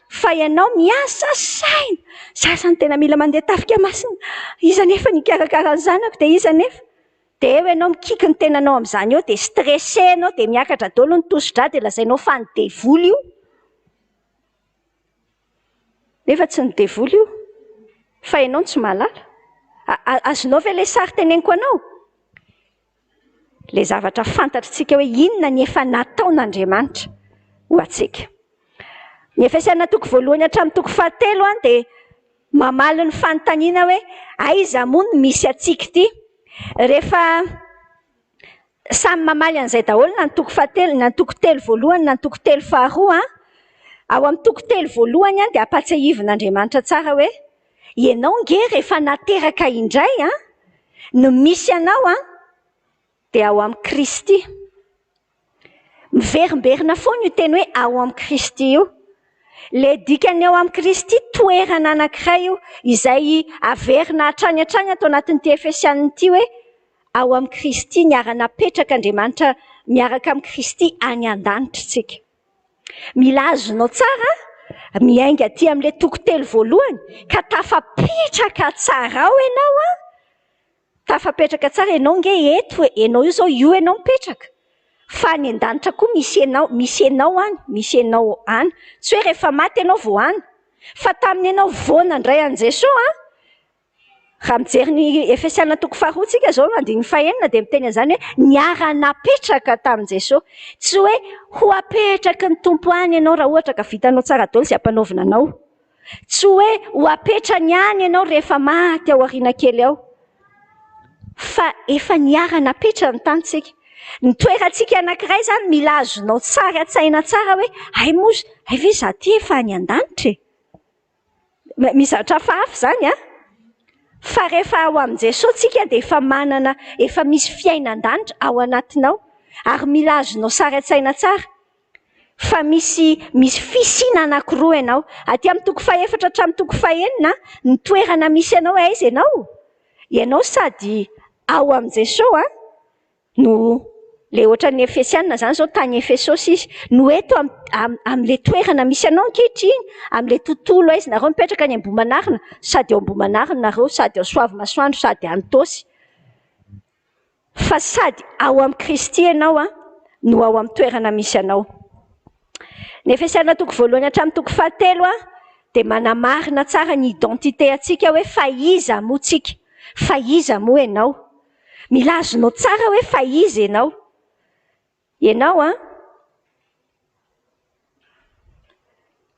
fa ianao miasa saina. Za zany tena mila mandeha tafika masina. Iza nefa ny hikarakara ny zanako dia iza nefa? Dia eo ianao mikiky ny tenanao amin'izany eo dia stressé ianao dia miakatra daholo ny tosi-drà dia lazainao fa ny devoly io. Nefa tsy ny devoly io fa ianao no tsy mahalala. Azonao ve ilay sary teneniko anao? Ilay zavatra fantatritsika hoe inona ny efa nataon'Andriamanitra ho antsika. Ny Efesiana toko voalohany hatramin'ny toko fahatelo dia Mamaly ny fanontaniana hoe aiza moa no misy antsika ity? Rehefa samy mamaly an'izay daholo na ny toko fahatelo, na ny toko telo voalohany na ny toko telo faharoa, ao amin'ny toko telo voalohany dia ampahatsiahivin'Andriamanitra tsara hoe ianao nge rehefa nateraka indray no misy anao dia ao amin'i Kristy. Miverimberina foana io teny hoe ao amin'i Kristy io. Ilay dikan'ny ao amin'i Kristy, toerana anankiray io, izay averina hatrany hatrany ato anatin'ity Efesianina ity hoe ao amin'i Kristy, niara-napetrak'Andriamanitra miaraka amin'i Kristy any an-danitra isika. Mila azonao tsara miainga aty amin'ilay toko telo voalohany ka tafapetraka tsara ao ianao an! Tafapetraka tsara ianao nge eto e, ianao io zao io ianao mipetraka fa any an-danitra koa misy ianao, misy ianao any, misy ianao any, tsy hoe rehefa maty ianao vao any fa tamin'ny ianao vao nandray an'i Jesoa an, raha mijery ny Efesiana toko faharoa tsika zao andininy fahenina dia miteny an'izany hoe niara-napetraka tamin'i Jesoa, tsy hoe ho apetraky ny Tompo any ianao raha ohatra ka vitanao tsara daholo izay ampanaovina anao. Tsy hoe ho apetrany any ianao rehefa maty ao aoriana kely ao, fa efa niara-napetrany tany tsika. Ny toerantsika anankiray izany mila azonao tsara an-tsaina tsara hoe hay moa, hay ve izaho ity efa any an-danitra e? Misy zavatra hafahafa izany an! Fa rehefa ao amin'i Jesoa tsika dia efa manana, efa misy fiainan-danitra ao anatinao ary mila azonao sary an-tsaina tsara. Fa misy misy fisiana anankiroa ianao. Aty amin'ny toko fahefatra hatramin'ny toko fahenina, ny toerana misy anao hoe aiza ianao? Ianao sady ao amin'i Jesoa no le ohatran'ny Efesiana izany izao tany Efesosy izy, no eto amin'ilay toerana misy anao ankehitriny, amin'ilay tontolo aiza nareo mipetraka any Ambohimanarina, sady ao Ambohimanarina nareo, sady ao Soavimasoandro, sady any Itaosy. Fa sady ao amin'i Kristy ianao no ao amin'ny toerana misy anao. Ny Efesiana toko voalohany hatramin'ny toko fahatelo dia manamarina tsara ny identité antsika hoe fa iza moa tsika, fa iza moa ianao. Mila azonao tsara hoe fa iza ianao. Ianao an,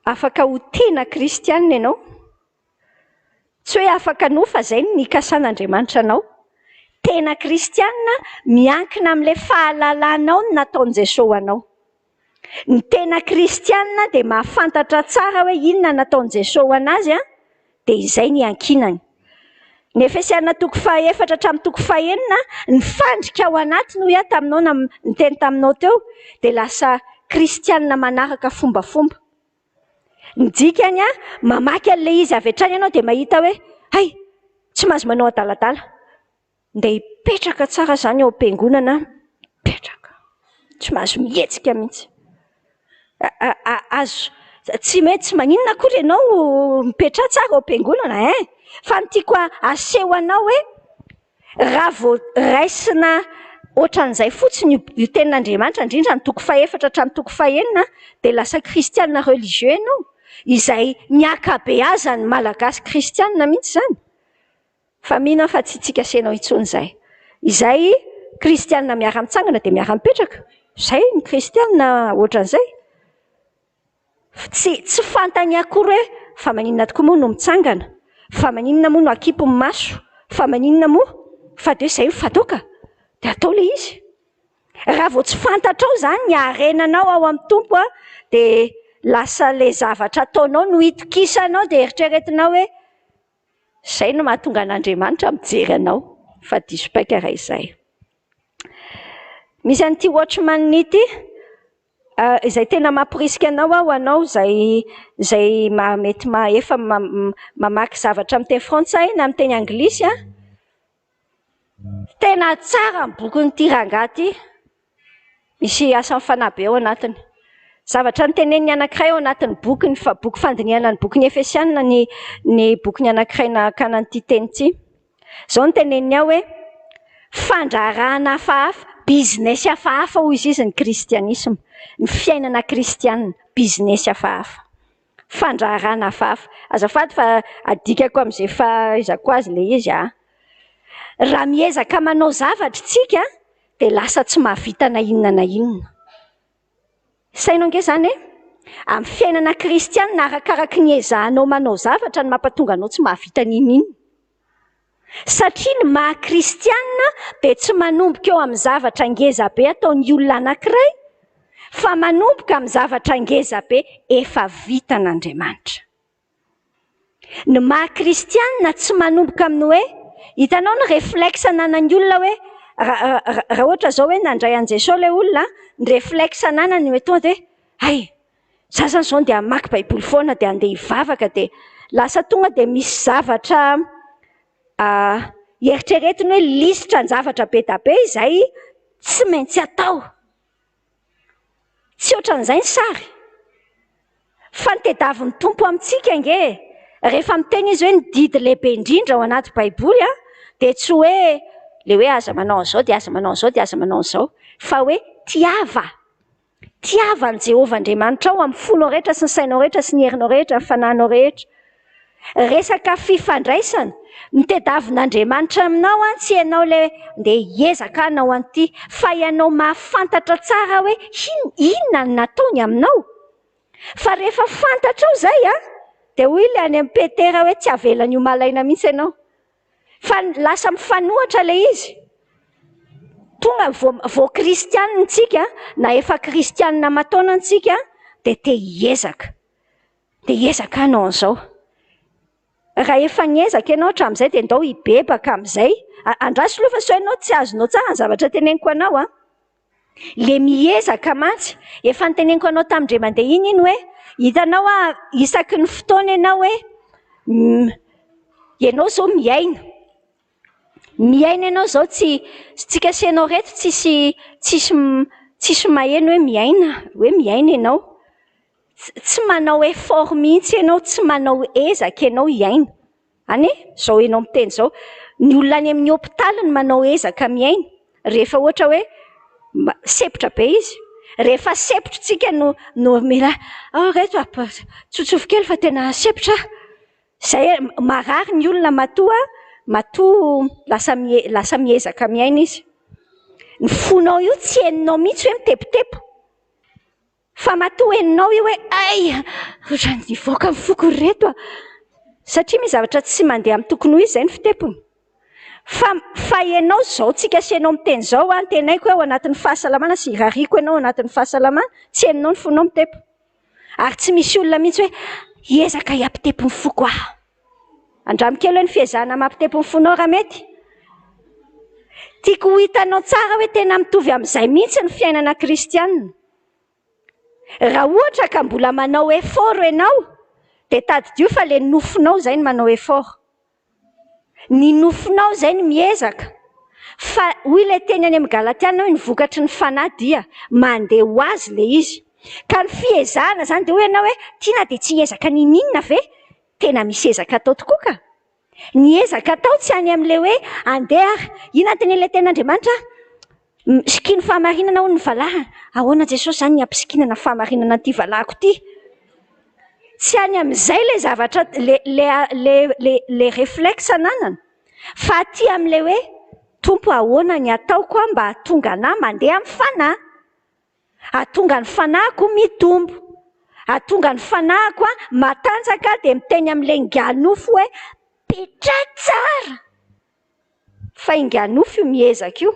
afaka ho tena kristianina ianao. Tsy hoe afaka no fa izay no nikasan'Andriamanitra anao. Tena kristianina miankina amin'ilay fahalalanao ny nataon'i Jesoa ho anao. Ny tena kristianina dia mahafantatra tsara hoe inona nataon'i Jesoa ho an'azy an, dia izay ny iankinany. Ny Efesiana toko fahaefatra hatramin'ny toko fahenina, ny fandrika ao anatiny hoy aho taminao na niteny taminao teo, dia lasa kristianina manaraka fombafomba. Ny dikany an, mamaky an'ilay izy avy hatrany ianao dia mahita hoe hay, tsy mahazo manao adaladala. Ndeha hipetraka tsara izany ao am-piangonana aho, mipetraka, tsy mahazo mihetsika mihitsy. Azo, tsy hoe tsy maninona akory ianao mipetraha tsara ao am-piangonana ein! Fa ny tiako aseho anao hoe raha vao raisina ohatran'izay fotsiny io tenin'Andriamanitra, indrindra ny toko fahefatra hatramin'ny toko fahenina dia lasa kristiana religieux ianao, izay ny ankabeazan'ny Malagasy kristiana mihitsy izany. Fa mino aho fa tsy tsika sy enao intsony izay. Izay kristianina miara mitsangana dia miara mipetraka. Izay ny kristianina ohatran'izay. Tsy tsy fantany akory hoe fa maninona tokoa moa no mitsangana, fa maninona moa no akipy ny maso, fa maninona moa fa dia izay no fatao ka. Dia atao ilay izy. Raha vao tsy fantatrao izany ny harenanao ao amin'ny Tompo dia lasa ilay zavatra ataonao no itokisanao dia eritreretinao hoe Izay no mahatonga an'Andriamanitra mijery anao fa diso paika raha izay. Misy an'ity Watchman ity izay tena mamporisika anao aho anao izay izay mety efa mamaky zavatra amin'ny teny frantsay na amin'ny teny anglisy an. Tena tsara ny bokin'ity rangahy ity. Misy asan'ny fanahy be ao anatiny. Zavatra notenenin'ny anankiray ao anatin'ny bokiny, fa boky fandinihana ny bokin'ny Efesiana ny ny bokin'ny anankiray nakana an'ity teny ity. Izao no teneniny ao hoe, fandraharahana hafahafa, business hafahafa hoy izy ny kristianisma, ny fiainana kristiana, business hafahafa. Fandraharahana hafahafa. Azafady fa adikako amin'izay fahaizako azy ilay izy ah. Raha miezaka manao zavatra isika dia lasa tsy mahavita na inona na inona. Saino ange izany e! Amin'ny fiainana kristianina, arakaraky ny ezahanao manao zavatra no mampatonga anao tsy mahavita n'inon'inona. Satria ny maha kristianina dia tsy manomboka eo amin'ny zavatra ngeza be ataon'ny olona anankiray, fa manomboka amin'ny zavatra ngeza be efa vitan'Andriamanitra. Ny maha kristianina tsy manomboka amin'ny hoe, hitanao ny réflexe ananan'ny olona hoe raha ohatra izao hoe nandray an'i Jesoa ilay olona, ny réflexe ananany hoe tonga dia hoe hay, za zany izao dia hamaky baiboly foana dia handeha hivavaka dia lasa tonga dia misy zavatra eritreretiny hoe lisitra ny zavatra be dia be izay tsy maintsy atao. Tsy ohatran'izay ny sary. Fa ny tediavin'ny Tompo amintsika ange e, rehefa miteny izy hoe ny didy lehibe indrindra ao anaty Baiboly an, dia tsy hoe ilay hoe aza manao an'izao dia aza manao an'izao dia aza manao an'izao, fa hoe tiava. Tiava an'i Jehovah Andriamanitrao amin'ny fonao rehetra sy ny sainao rehetra sy ny herinao rehetra, ny fanahinao rehetra. Resaka fifandraisana, ny tediavin'Andriamanitra aminao an, tsy ianao ilay ndeha hiezaka hanao an'ity, fa ianao mahafantatra tsara hoe inona no nataony aminao. Fa rehefa fantatrao izay an, dia hoy ilay any amin'i Petera hoe tsy avelany ho malaina mihitsy ianao. Fa lasa mifanohitra ilay izy. Tonga vao vao kristianina isika, na efa kristianina aman-taonany isika, dia te hiezaka. Dia hiezaka hanao an'izao. Raha efa niezaka ianao hatramin'izay dia ndao hibebaka amin'izay. Andraso aloha fa sao ianao tsy azonao tsara ny zavatra teneniko anao an. Le miezaka mantsy, efa noteneniko anao tamin'indray mandeha iny iny hoe, hitanao a, isaky ny fotoana ianao hoe, ianao izao miaina. Miaina ianao izao tsy, tsika sy ianao ireto tsisy, tsisy, tsisy maheno hoe miaina, hoe miaina ianao. Tsy manao effort mihitsy ianao, tsy manao ezaka ianao hiaina. Any e, izao ianao miteny izao. Ny olona any amin'ny hopitaly no manao ezaka miaina. Rehefa ohatra hoe sempotra be izy. Rehefa sempotra tsika no, no mila, oh reto tsotsofy kely fa tena sempotra aho. Izay marary ny olona matoa, matoa lasa lasa miezaka miaina izy. Ny fonao io tsy henonao mihitsy hoe mitepotepo. Fa matoa henonao io hoe ay, ohatran'ny nivoaka ny foko ry reto a. Satria misy zavatra tsy mandeha amin'ny tokony ho izy izay ny fitepony. Fa, fa ianao izao tsika sy ianao miteny izao an, antenaiko hoe ao anatin'ny fahasalamana sy irariako ianao ao anatin'ny fahasalamana, tsy henonao ny fonao mitepo. Ary tsy misy olona mihitsy hoe hiezaka hiampitepo ny foko aho. Andramo kely hoe ny fiezahana mampitepo ny fonao raha mety. Tiako ho hitanao tsara hoe tena mitovy amin'izay mihitsy ny fiainana kristianina. Raha ohatra ka mbola manao effort ianao dia tadidio fa ilay nofonao izay no manao effort. Ny nofonao izay no miezaka. Fa hoy ilay teny any amin'ny Galatiana hoe ny vokatry ny fanahy dia mandeha ho azy ilay izy. Ka ny fiezahana izany dia hoy ianao hoe tiana dia tsy hiezaka n'inon'inona ve? Tena misy ezaka atao tokoa ka. Ny ezaka atao tsy any amin'ilay hoe andeha ary. Inona no tenenin'ilay tenin'Andriamanitra? Misikino fahamarinana hono ny valahana. Ahoana Jesosy izany ny hampisikinana fahamarinana an'ity valahako ity? Tsy any amin'izay ilay zavatra, le, le, le, le, le réflexe ananana. Fa aty amin'ilay hoe, Tompo ahoana ny ataoko mba hahatonga anà mandeha amin'ny fanahy? Hahatonga ny fanahiko mitombo. Hahatonga ny fanahiko matanjaka dia miteny amin'ilay nganofo hoe, petraha tsara! Fa inganofo io miezaka io.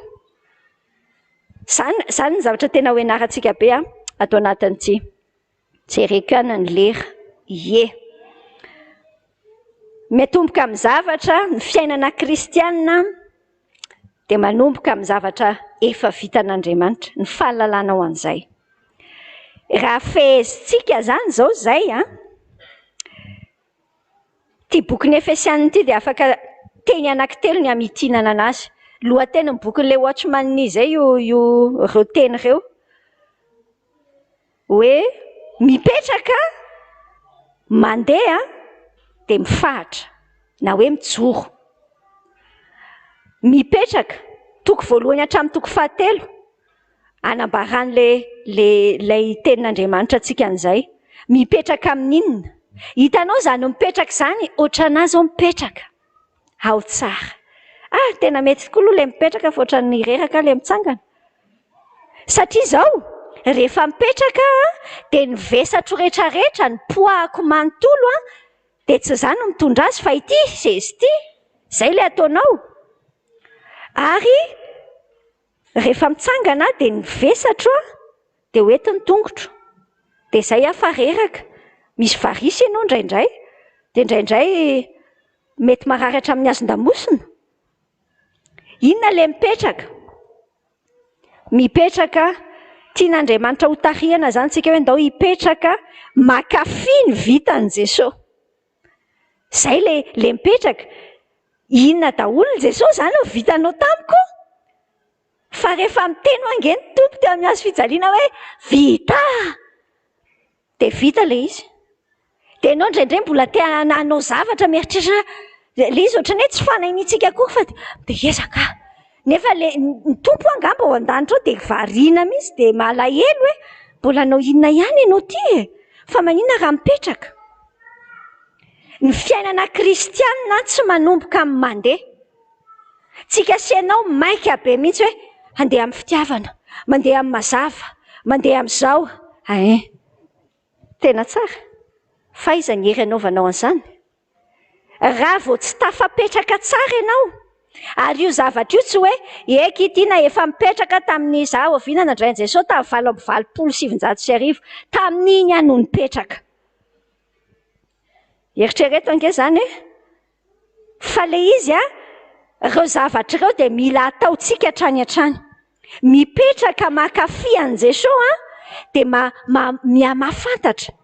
Izany, izany ny zavatra tena ho ianarantsika be ato anatin'ity. Jereko ihany ny lera. Ie. Miatomboka amin'ny zavatra, ny fiainana kristiana dia manomboka amin'ny zavatra efa vitan'Andriamanitra, ny fahalalanao an'izay. Raha fehezintsika izany izao izay an, Ity bokin'ny Efesiana ity dia afaka teny anankitelo ny hamitinana anazy. Lohatenin'ny bokin'ilay Watchman izay io io ireo teny ireo. Hoe mipetraka, mandeha dia mifahatra na hoe mijoro. Mipetraka, toko voalohany hatramin'ny toko fahatelo. Anambaran'ilay ilay ilay tenin'Andriamanitra antsika an'izay. Mipetraka amin'inona? Hitanao izany mipetraka izany, ohatranà izao mipetraka. Ao tsara. Ah, tena mety tokoa aloha ilay mipetraka fa ohatran'ny reraka aho ilay mitsangana. Satria izao, rehefa mipetraka aho dia ny vesatro rehetrarehetra, ny poids-ko manontolo an, dia tsy izaho no mitondra azy fa ity seza ity. Izay ilay ataonao. Ary Rehefa mitsangana aho dia ny vesatro dia ho eto ny tongotro. Dia izay aho fa reraka. Misy varisy ianao indraindray. Dia indraindray mety marary hatramin'ny hazon-damosina. Inona ilay mipetraka? Mipetraka, tian'Andriamanitra ho tarihana izany isika hoe ndao hipetraka mankafy ny vitan'i Jesosy. Izay ilay ilay mipetraka. Inona daholo Jesosy izany no vitanao tamiko? Fa rehefa miteny hoa ange ny Tompo teo amin'ny hazo fijaliana hoe vita! Dia vita ilay izy. Dia ianao indraindray mbola te hanao zavatra mieritreritra ilay izy ohatran'ny hoe tsy fanahinitsika akory fa dia hiezaka aho. Nefa ilay ny Tompo angamba ao an-danitra ao dia variana mihitsy dia malahelo hoe mbola hanao inona ihany ianao ity e? Fa maninona raha mipetraka? Ny fiainana kristianina tsy manomboka amin'ny mandeha. Tsika sy ianao maika be mihitsy hoe handeha amin'ny fitiavana, mandeha amin'ny mazava, mandeha amin'izao. Ein! Tena tsara. F'aiza ny hery anaovanao an'izany? Raha vao tsy tafapetraka tsara ianao, ary io zavatra io tsy hoe eky ity na efa mipetraka tamin'ny za oviana nandray an'i Jesosy tamin'ny 1988, tamin'iny aho no nipetraka. Eritrereto ange izany e! Fa ilay izy an, ireo zavatra ireo dia mila ataontsika hatrany hatrany. Mipetraka mankafy an'i Jesoa an, dia ma, ma, mihamahafantatra.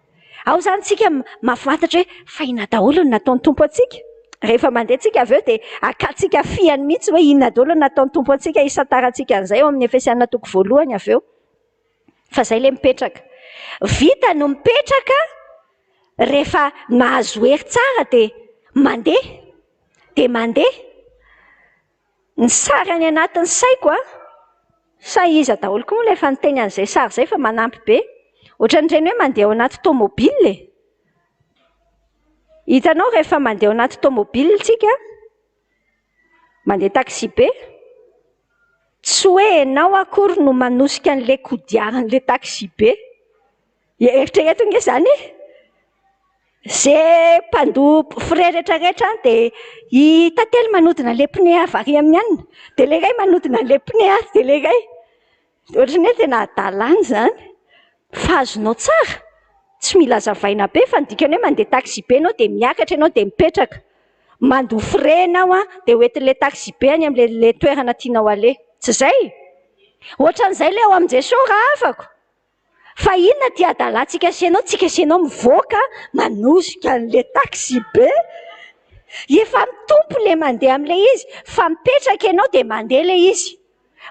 Ao izany tsika mahafantatra hoe fa inona daholo no nataon'ny Tompo antsika. Rehefa mandeha tsika avy eo dia akantsika fihany mihitsy hoe inona daholo no nataon'ny Tompo antsika, hisantarantsika an'izay ao amin'ny Efesiana toko voalohany avy eo. Fa izay ilay mipetraka. Vita no mipetraka rehefa mahazo hery tsara dia mandeha, dia mandeha. Ny sary any anatin'ny saiko a, sa iza daholo koa moa ilay efa niteny an'izay sary izay fa manampy be. Ohatran'ireny hoe mandeha ao anaty tomobile e. Hitanao rehefa mandeha ao anaty tomobile tsika, mandeha taxi be, tsy hoe ianao akory no manosika an'ilay kodiaran'ilay taxi be. Eritrereto ange izany e. Ze mpandoa frais rehetra rehetra any dia i Tantely manodina an'ilay pneu avy ary amin'ny anona, dia ilay iray manodina an'ilay pneu atsy, dia ilay iray. Ohatran'ny hoe tena hadalana izany. Fa azonao tsara, tsy mila hazavaina be fa ny dikany hoe mandeha taxi be ianao dia miakatra ianao dia mipetraka. Mandoa frais ianao an, dia hoentin'ilay taxi be any amin'ilay toerana tianao aleha. Tsy izay? Ohatran'izay ilay ao amin'i Jesoa rahavako. Fa inona ity hadalantsika sy ianao, tsika sy ianao mivoaka manosika an'ilay taxi be. Efa mitompo ilay mandeha amin'ilay izy fa mipetraka ianao dia mandeha ilay izy.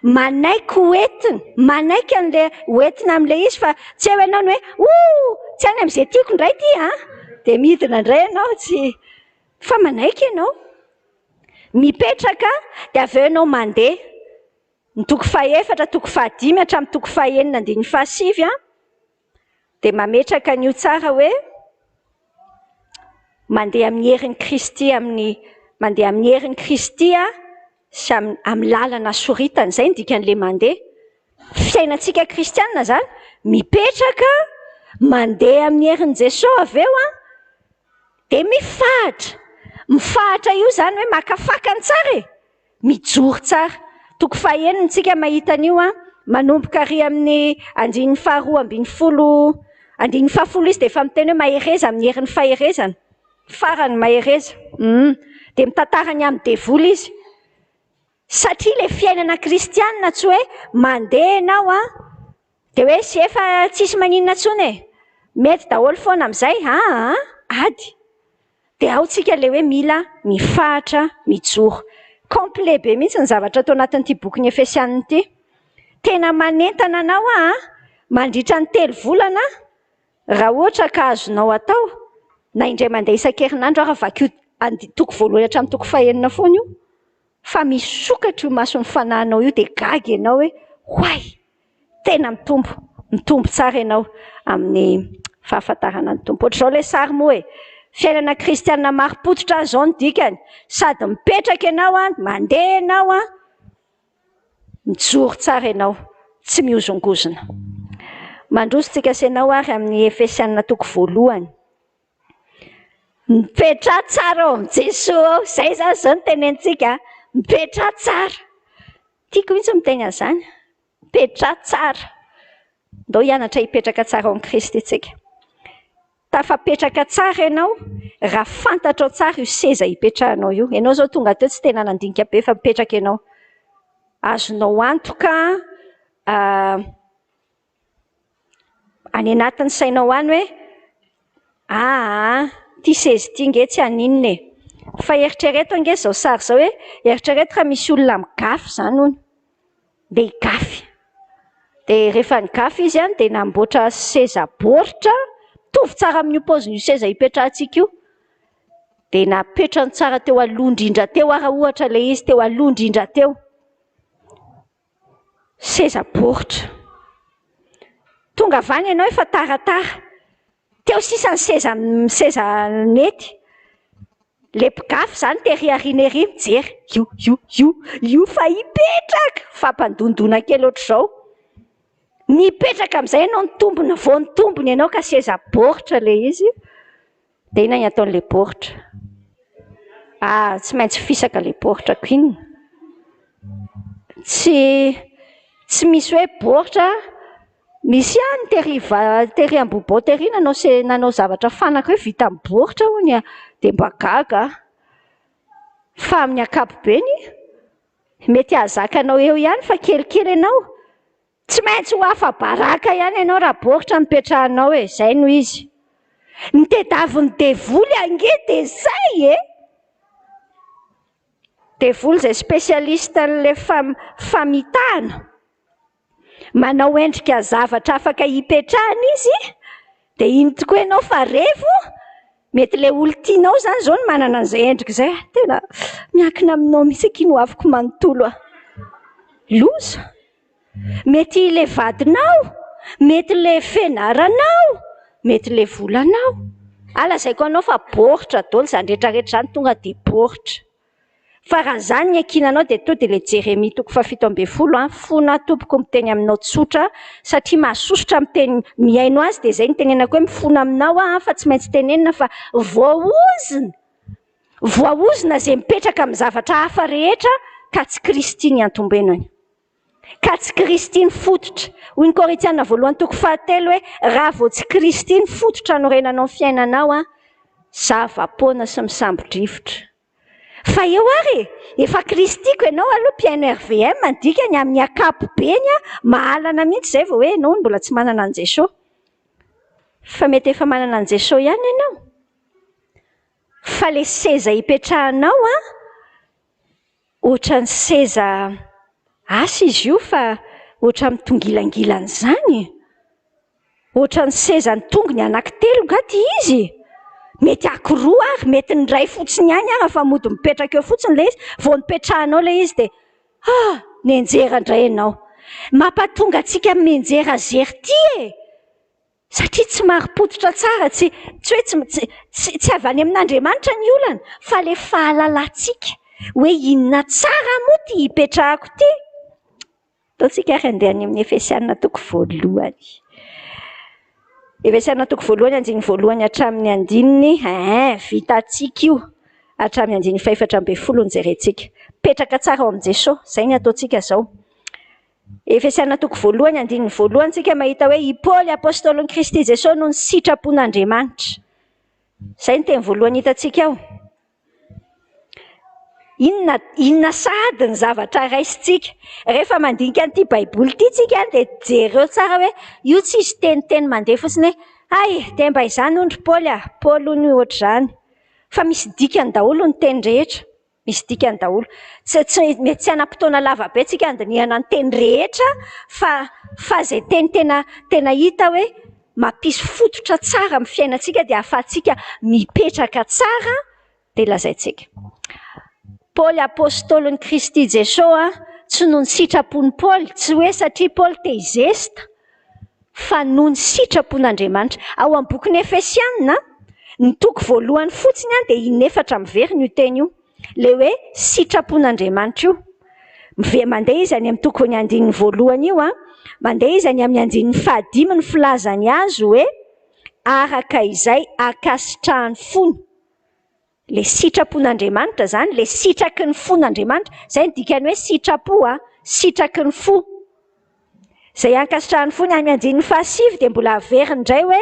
Manaiky ho entina, manaiky an'ilay ho entina amin'ilay izy fa tsy eo ianao ny hoe oh tsy any amin'izay tiako indray ity an, dia midina indray ianao tsy fa manaiky ianao. Mipetraka dia avy eo ianao mandeha. Ny toko fahefatra, toko fahadimy hatramin'ny toko fahenina andininy fahasivy dia mametraka an'io tsara hoe mandeha amin'ny herin'i Kristy amin'ny mandeha amin'ny herin'i Kristy sy amin'ny lalana soritany. Izay ny dikan'ilay mandeha. Fiainantsika kristianina izany, mipetraka, mandeha amin'ny herin'i Jesoa avy eo dia mifahatra. Mifahatra io izany hoe maka fakany tsara e. Mijoro tsara. Toko fahenina tsika mahita an'io an, manomboka ary amin'ny andininy faharoa ambin'ny folo, andininy fahafolo izy dia efa miteny hoe mahereza amin'ny herin'ny faherezana. Farany mahereza. Hum. Dia mitantara ny amin'ny devoly izy. Satria ilay fiainana kristianina tsy hoe mandeha ianao an, dia hoe sy efa tsisy maninona intsony e. Mety daholo foana amin'izay, aa ady. Dia ao tsika ilay hoe mila mifahatra mijoro. Complet be mihitsy ny zavatra ato anatin'ity bokin'ny Efesianina ity. Tena manentana anao aho an, mandritra ny telo volana raha ohatra ka azonao atao, na indray mandeha isan-kerinandro ary vakio toko voalohany hatramin'ny toko fahenina foana io, fa misokatra io mason'ny fanahinao io dia gaga ianao hoe oay! Tena mitombo, mitombo tsara ianao amin'ny fahafantarana ny Tompo. Ohatr'izao ilay sary moa e! Fiainana kristiana marim-pototra izao ny dikany. Sady mipetraka ianao an, mandeha ianao an, mijoro tsara ianao, tsy mihozongozona. Mandroso tsika sy ianao ary amin'ny Efesiana toko voalohany. Mipetraha tsara ao amin'i Jesoa ao. Izay izany izao no tenenitsika. Mipetraha tsara. Tiako mihitsy miteny an'izany. Mipetraha tsara. Ndao hianatra hipetraka tsara ao amin'i Kristy tsika. Tafapetraka tsara ianao raha fantatrao tsara io seza hipetrahanao io. Ianao izao tonga teo tsy tena nandinika be fa mipetraka ianao. Azonao antoka any anatin'ny sainao any hoe aa ity seza ity nge tsy haninona e. Fa eritrereto ange izao sary izao hoe eritrereto raha misy olona migafy izany hono. Dia higafy. Dia rehefa nigafy izy an, dia namboatra seza baoritra mitovy tsara amin'io paozin'io seza ipetrahantsika io. Dia napetrany tsara teo aloha indrindra teo ara ohatra ilay izy, teo aloha indrindra teo. Seza baoritra. Tonga avy any ianao efa taratara. Teo sisa ny seza seza nety. Le mpigafy izany tery aoriana ery mijery, io io io io fa hipetraka! Fampandondona kely ohatr'izao. Nipetraka amin'izay ianao nitombina, vao nitombina ianao ka seza baoritra ilay izy. Dia inona ny ataon'ilay baoritra? Ah, tsy maintsy fisaka ilay baoritra ko inona? Tsy tsy misy hoe baoritra, misy ihany tery va- tery Ambohibao tery nanao se- nanao zavatra fanaka hoe vita amin'ny baoritra hono dia mba gaga aho. Fa amin'ny ankapobeny. Mety hahazaka anao eo ihany fa kelikely ianao. Tsy maintsy ho afa-baraka ihany ianao raha baoritra no ipetrahanao e, izay no izy. Ny tediavin'ny devoly ange dia izay e! Devoly izay spécialiste an'ilay famitahana. Manao endrika zavatra afaka hipetrahana izy, dia iny tokoa ianao fa revo, mety ilay olon-tianao izany izao no manana an'izay endrika izay. Tena miankina aminao mihitsy akia ny hoaviko manontolo a. Loza! Mety ilay vadinao, mety ilay fianaranao, mety ilay volanao. Ah, lazaiko anao fa baoritra daholo izany rehetra rehetra izany, tonga dia baoritra. Fa raha izany ny ankinanao dia to dia ilay Jeremia toko faha-17 an, fona tompoko miteny aminao tsotra satria mahasosotra miteny mihaino azy dia izay no tenenako hoe mifona aminao aho fa tsy maintsy tenenina fa voaozona, voaozona izay mipetraka amin'ny zavatra hafa rehetra ka tsy Kristy ny antombenany. Ka tsy Kristy ny fototra. Hoy ny Korintiana voalohany toko fahatelo hoe raha vao tsy Kristy ny fototra anorenanao ny fiainanao an, zava-poana sy misambo-drivotra. Fa eo ary e! Efa Kristiko ianao aloha mpihaino RVM ny dikany amin'ny ankapobeny an, mahalana mihitsy izay vao hoe ianao no mbola tsy manana an'i Jesoa. Fa mety efa manana an'i Jesoa ihany ianao. Fa le seza ipetrahanao an, Ohatran'ny seza asa izy io fa ohatran'ny mitongilangilana izany e! Ohatran'ny seza ny tongony anankitelo nga ty izy e! Mety ankiroa ary, mety ny iray fotsiny ihany ary fa mody mipetraka eo fotsiny ilay izy, vao nipetrahanao ilay izy dia ah! Nianjera indray ianao. Mampatonga antsika mianjera zery ty e! Satria tsy marim-pototra tsara, tsy tsy hoe tsy tsy tsy avy any amin'Andriamanitra ny olana fa ilay fahalalantsika hoe inona tsara moa ity hipetrahako ity. Ataontsika ary handeha any amin'ny Efesiana toko voalohany. Efesiana toko voalohany andininy voalohany hatramin'ny andininy ein vitantsika io hatramin'ny andininy fahefatra ambin'ny folo no jerentsika. Mipetraka tsara ao amin'i Jesosy, izay ny ataontsika izao. Efesiana toko voalohany andininy voalohany tsika mahita hoe i Paoly apostolin'i Kristy Jesosy noho ny sitrapon'Andriamanitra. Izay ny teny voalohany hitantsika ao. Inona inona sahady ny zavatra raisintsika? Rehefa mandinika an'ity Baiboly ity tsika dia jereo tsara hoe io tsisy teniteny mandeha fotsiny hoe hay dia mba izany hono ry Paoly ah, Paoly hono ohatr'izany. Fa misy dikany daholo ny teny rehetra. Misy dikany daholo. Tsy tsy mety tsy hanam-potoana lava be tsika handinihana ny teny rehetra fa fa izay teny tena tena hita hoe mampisy fototra tsara amin'ny fiainantsika dia ahafahantsika mipetraka tsara dia lazaintsika. Paoly apostolin'i Kristy Jesoa tsy noho ny sitrapon'i Paoly, tsy hoe satria Paoly te hizesta fa noho ny sitrapon'Andriamanitra. Ao amin'ny bokin'ny Efesiana, ny toko voalohany fotsiny dia inefatra miverina io teny io. Ilay hoe sitrapon'Andriamanitra io. Mive- mandeha izy any amin'ny toko ny andininy voalohany io, mandeha izy any amin'ny andininy fahadimy ny filazany azy hoe araka izay ankasitrahan'ny fony. Ilay sitrapon'Andriamanitra izany, ilay sitraky ny fon'Andriamanitra, izay no dikan'ny hoe sitrapo a, sitraky ny fo. Izay ankasitrahan'ny fony, any andininy fahasivy dia mbola averiny indray hoe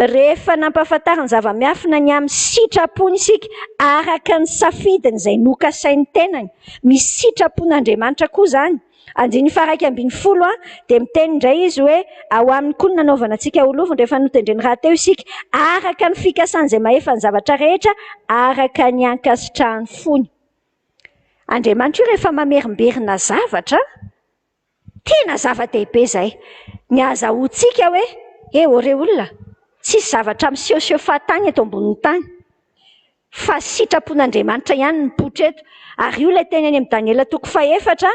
rehefa nampahafantariny zava-miafina ny amin'ny sitrapony isika araka ny safidiny izay nokasain'ny tenany. Misy sitrapon'Andriamanitra koa izany. Andininy faha-11 dia miteny indray izy hoe, Ao aminy koa no nanaovana antsika ho lovony rehefa notendreny rahateo isika, araka ny fikasan'izay mahefa ny zavatra rehetra, araka ny ankasitrahan'ny fony. Andriamanitra io rehefa mamerimberina zavatra, tena zava-dehibe izay. Ny ahazahoantsika hoe, eh ô re olona, tsisy zavatra misehoseho fahatany eto ambonin'ny tany. Fa sitrapon'Andriamanitra ihany ny mipoitra eto. Ary io ilay teny any amin'ny Daniela toko fahefatra,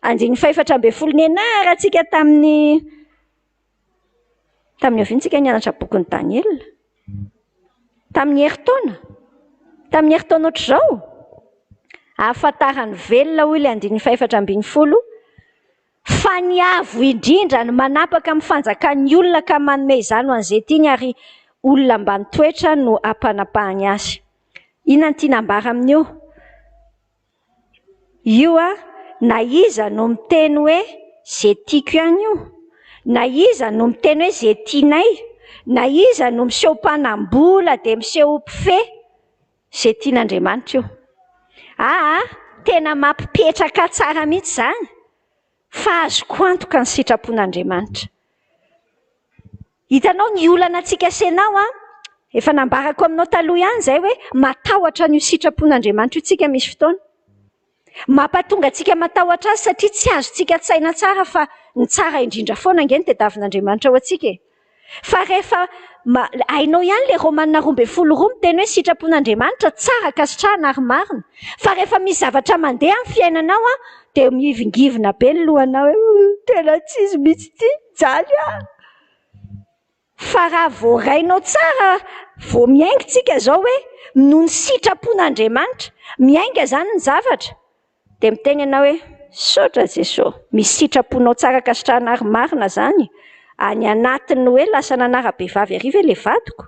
andininy fahefatra ambin'ny folo nianarantsika tamin'ny tamin'ny oviana tsika nianatra bokin'i Daniela? Tamin'ny herintaona? Tamin'ny herintaona ohatr'izao? Ahafantaran'ny velona hoy ilay andininy fahefatra ambin'ny folo Fa ny Avo Indrindra no manapaka amin'ny fanjakan'ny olona ka manome izany ho an'izay tiany ary olona ambany toetra no ampanapahany azy. Inona no tiana ambara amin'io? Io a, na iza no miteny hoe ze tiako ihany io, na iza no miteny hoe ze tianay, na iza no miseho mpanam-bola dia miseho ho mpifehy, Izay tian'Andriamanitra io. Aa! tena mampipetraka tsara mihitsy izany fa azoko antoka ny sitrapon'Andriamanitra. Hitanao ny olana antsika sy ianao an, efa nambarako aminao taloha ihany izay hoe matahotra an'io sitrapon'Andriamanitra io tsika misy fotoana. Mampatonga antsika matahotra azy satria tsy azontsika an-tsaina tsara fa ny tsara indrindra foana ange no tadiavin'Andriamanitra ho antsika e. Fa rehefa hainao ihany ilay Romana 12:2 miteny hoe sitrapon'Andriamanitra tsara ankasitrahana ary marina. Fa rehefa misy zavatra mandeha amin'ny fiainanao an, dia mihivingivina be ny lohanao hoe tena tsy izy mihitsy ity, mijaly aho. Fa raha voarainao tsara, vao miainga tsika izao hoe noho ny sitrapon'Andriamanitra, miainga izany ny zavatra, dia miteny ianao hoe misaotra Jeso, misy sitraponao tsara ankasitrahana ary marina izany, any anatin'ny hoe lasa nanara-behivavy ary ve ilay vadiko?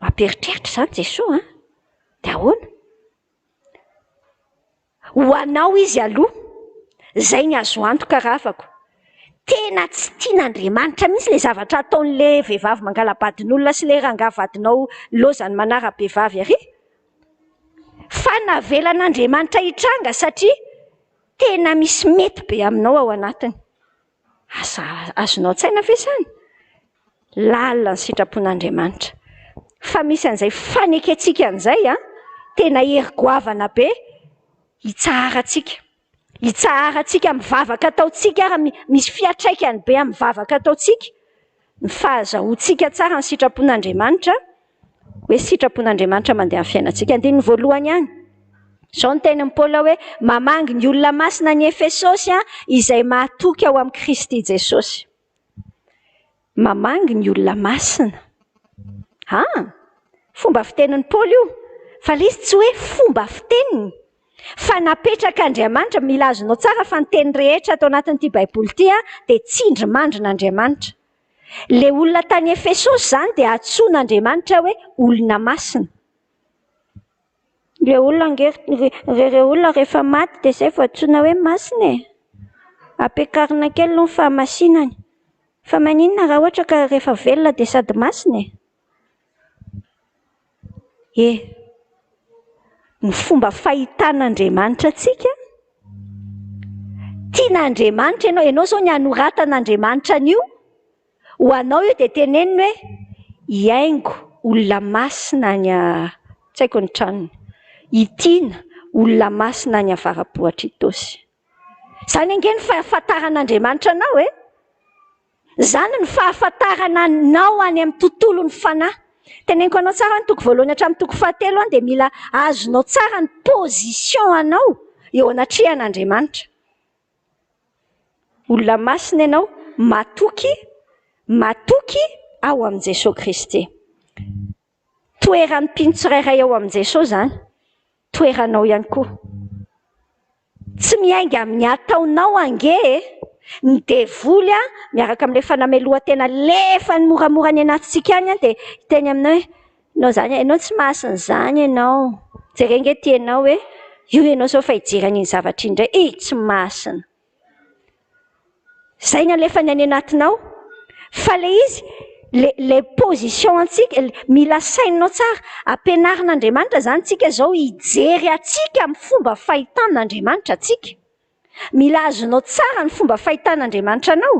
Mampieritreritra izany Jeso an! Dia ahoana? Ho anao izy aloha. Izay ny azo antoka ravako. Tena tsy tian'Andriamanitra mihitsy ilay zavatra ataon'ilay vehivavy mangala-badin'olona sy ilay rangahy vadinao lozany manara-behivavy ary. Fa navelan'Andriamanitra hitranga satria tena misy mety be aminao ao anatiny. Asa azonao an-tsaina ve izany? Lalina ny sitrapon'Andriamanitra. Fa misy an'izay fanekentsika an'izay an, tena hery goavana be hitsaharantsika. Hitsaharantsika amin'ny vavaka ataontsika ary misy fiantraikany be amin'ny vavaka ataontsika ny fahazahoantsika tsara ny sitrapon'Andriamanitra. Hoe sitrapon'Andriamanitra mandeha amin'ny fiainantsika. Andininy voalohany ihany. Izao ny tenin'i Paoly hoe mamangy ny olona masina any Efesosy izay mahatoky ao amin'i Kristy Jesosy. Mamangy ny olona masina. Ah! Fomba fitenin'i Paoly io. Fa ilay izy tsy hoe fomba fiteniny. Fa napetrak'Andriamanitra, mila azonao tsara fa ny teny rehetra ato anatin'ity Baiboly ity dia tsindrimandrin'Andriamanitra. Ilay olona tany Efesosy izany dia antsoin'Andriamanitra hoe olona masina. Ireo olona ange, ireo olona rehefa maty dia izay vao antsoina hoe masina e. Ampiakarina kely aloha ny fahamasinany. Fa maninona raha ohatra ka rehefa velona dia sady masina e? E! Ny fomba fahitan'Andriamanitra antsika, tian'Andriamanitra ianao, ianao izao ny hanoratan'Andriamanitra an'io, ho anao io dia teneniny hoe hiaingo olona masina any tsy haiko ny tranony, i Tiana olona masina any Avarabohitr'Itaosy. Izany ange ny fahafantaran'Andriamanitra anao e! Izany ny fahafantarana anao any amin'ny tontolon'ny fanahy. Teneniko anao tsara ny toko voalohany hatramin'ny toko fahatelo dia mila azonao tsara ny position anao eo anatrehan'Andriamanitra. Olona masina ianao, matoky, matoky ao amin'i Jesoa Kristy. Toeran'ny mpino tsirairay ao amin'i Jesoa izany. Toeranao ihany koa. Tsy miainga amin'ny ataonao ange e! Ny devoly an, miaraka amin'ilay fanamelohan-tena alefany moramora any anatintsika any an, dia hiteny aminao hoe, ianao izany, ianao tsy masina izany ianao. Jereo ange ity ianao hoe, io ianao izao fa hijery an'iny zavatra iny indray, ih tsy masina. Izay ny alefany any anatinao. Fa ilay izy, ilay position antsika, mila saininao tsara. Ampianarin'Andriamanitra izany tsika izao hijery antsika amin'ny fomba fahitan'Andriamanitra antsika. Mila azonao tsara ny fomba fahitan'Andriamanitra anao.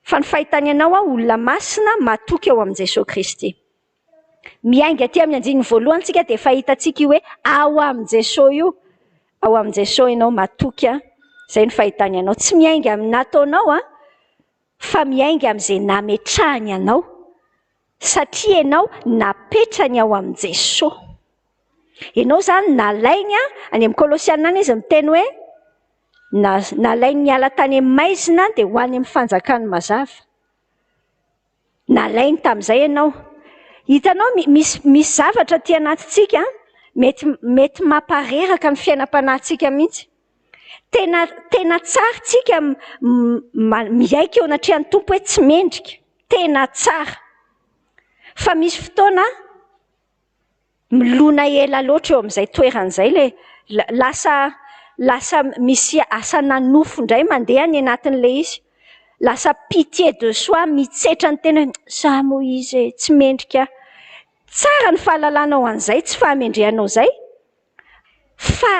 Fa ny fahitany anao aho olona masina matoky ao amin'i Jesoa Kristy. Miainga aty amin'ny andininy voalohany tsika dia efa hitantsika io hoe ao amin'i Jesoa io. Ao amin'i Jesoa ianao matoky an, izay no fahitany anao. Tsy miainga amin'ny nataonao an, fa miainga amin'izay nametrahany anao. Satria ianao napetrany ao amin'i Jesoa. Ianao izany nalainy an, any amin'ny Kolosiana any izy miteny hoe nalainy niala tany amin'ny maizina dia ho any amin'ny fanjakany mazava. Nalainy tamin'izay ianao. Hitanao, misy misy zavatra aty anatintsika mety mety mampareraka ny fiainam-panahintsika mihitsy. Tena tena tsara tsika miaiky eo anatrehan'ny Tompo hoe tsy mendrika. Tena tsara. Fa misy fotoana milona ela loatra eo amin'izay toerana izay ilay lasa lasa misy asana nofo indray mandeha any anatin'ilay izy. Lasa pitié de soi mitsetra ny tena hoe za moa izy e, tsy mendrika aho. Tsara ny fahalalanao an'izay tsy fahamendrehanao izay fa.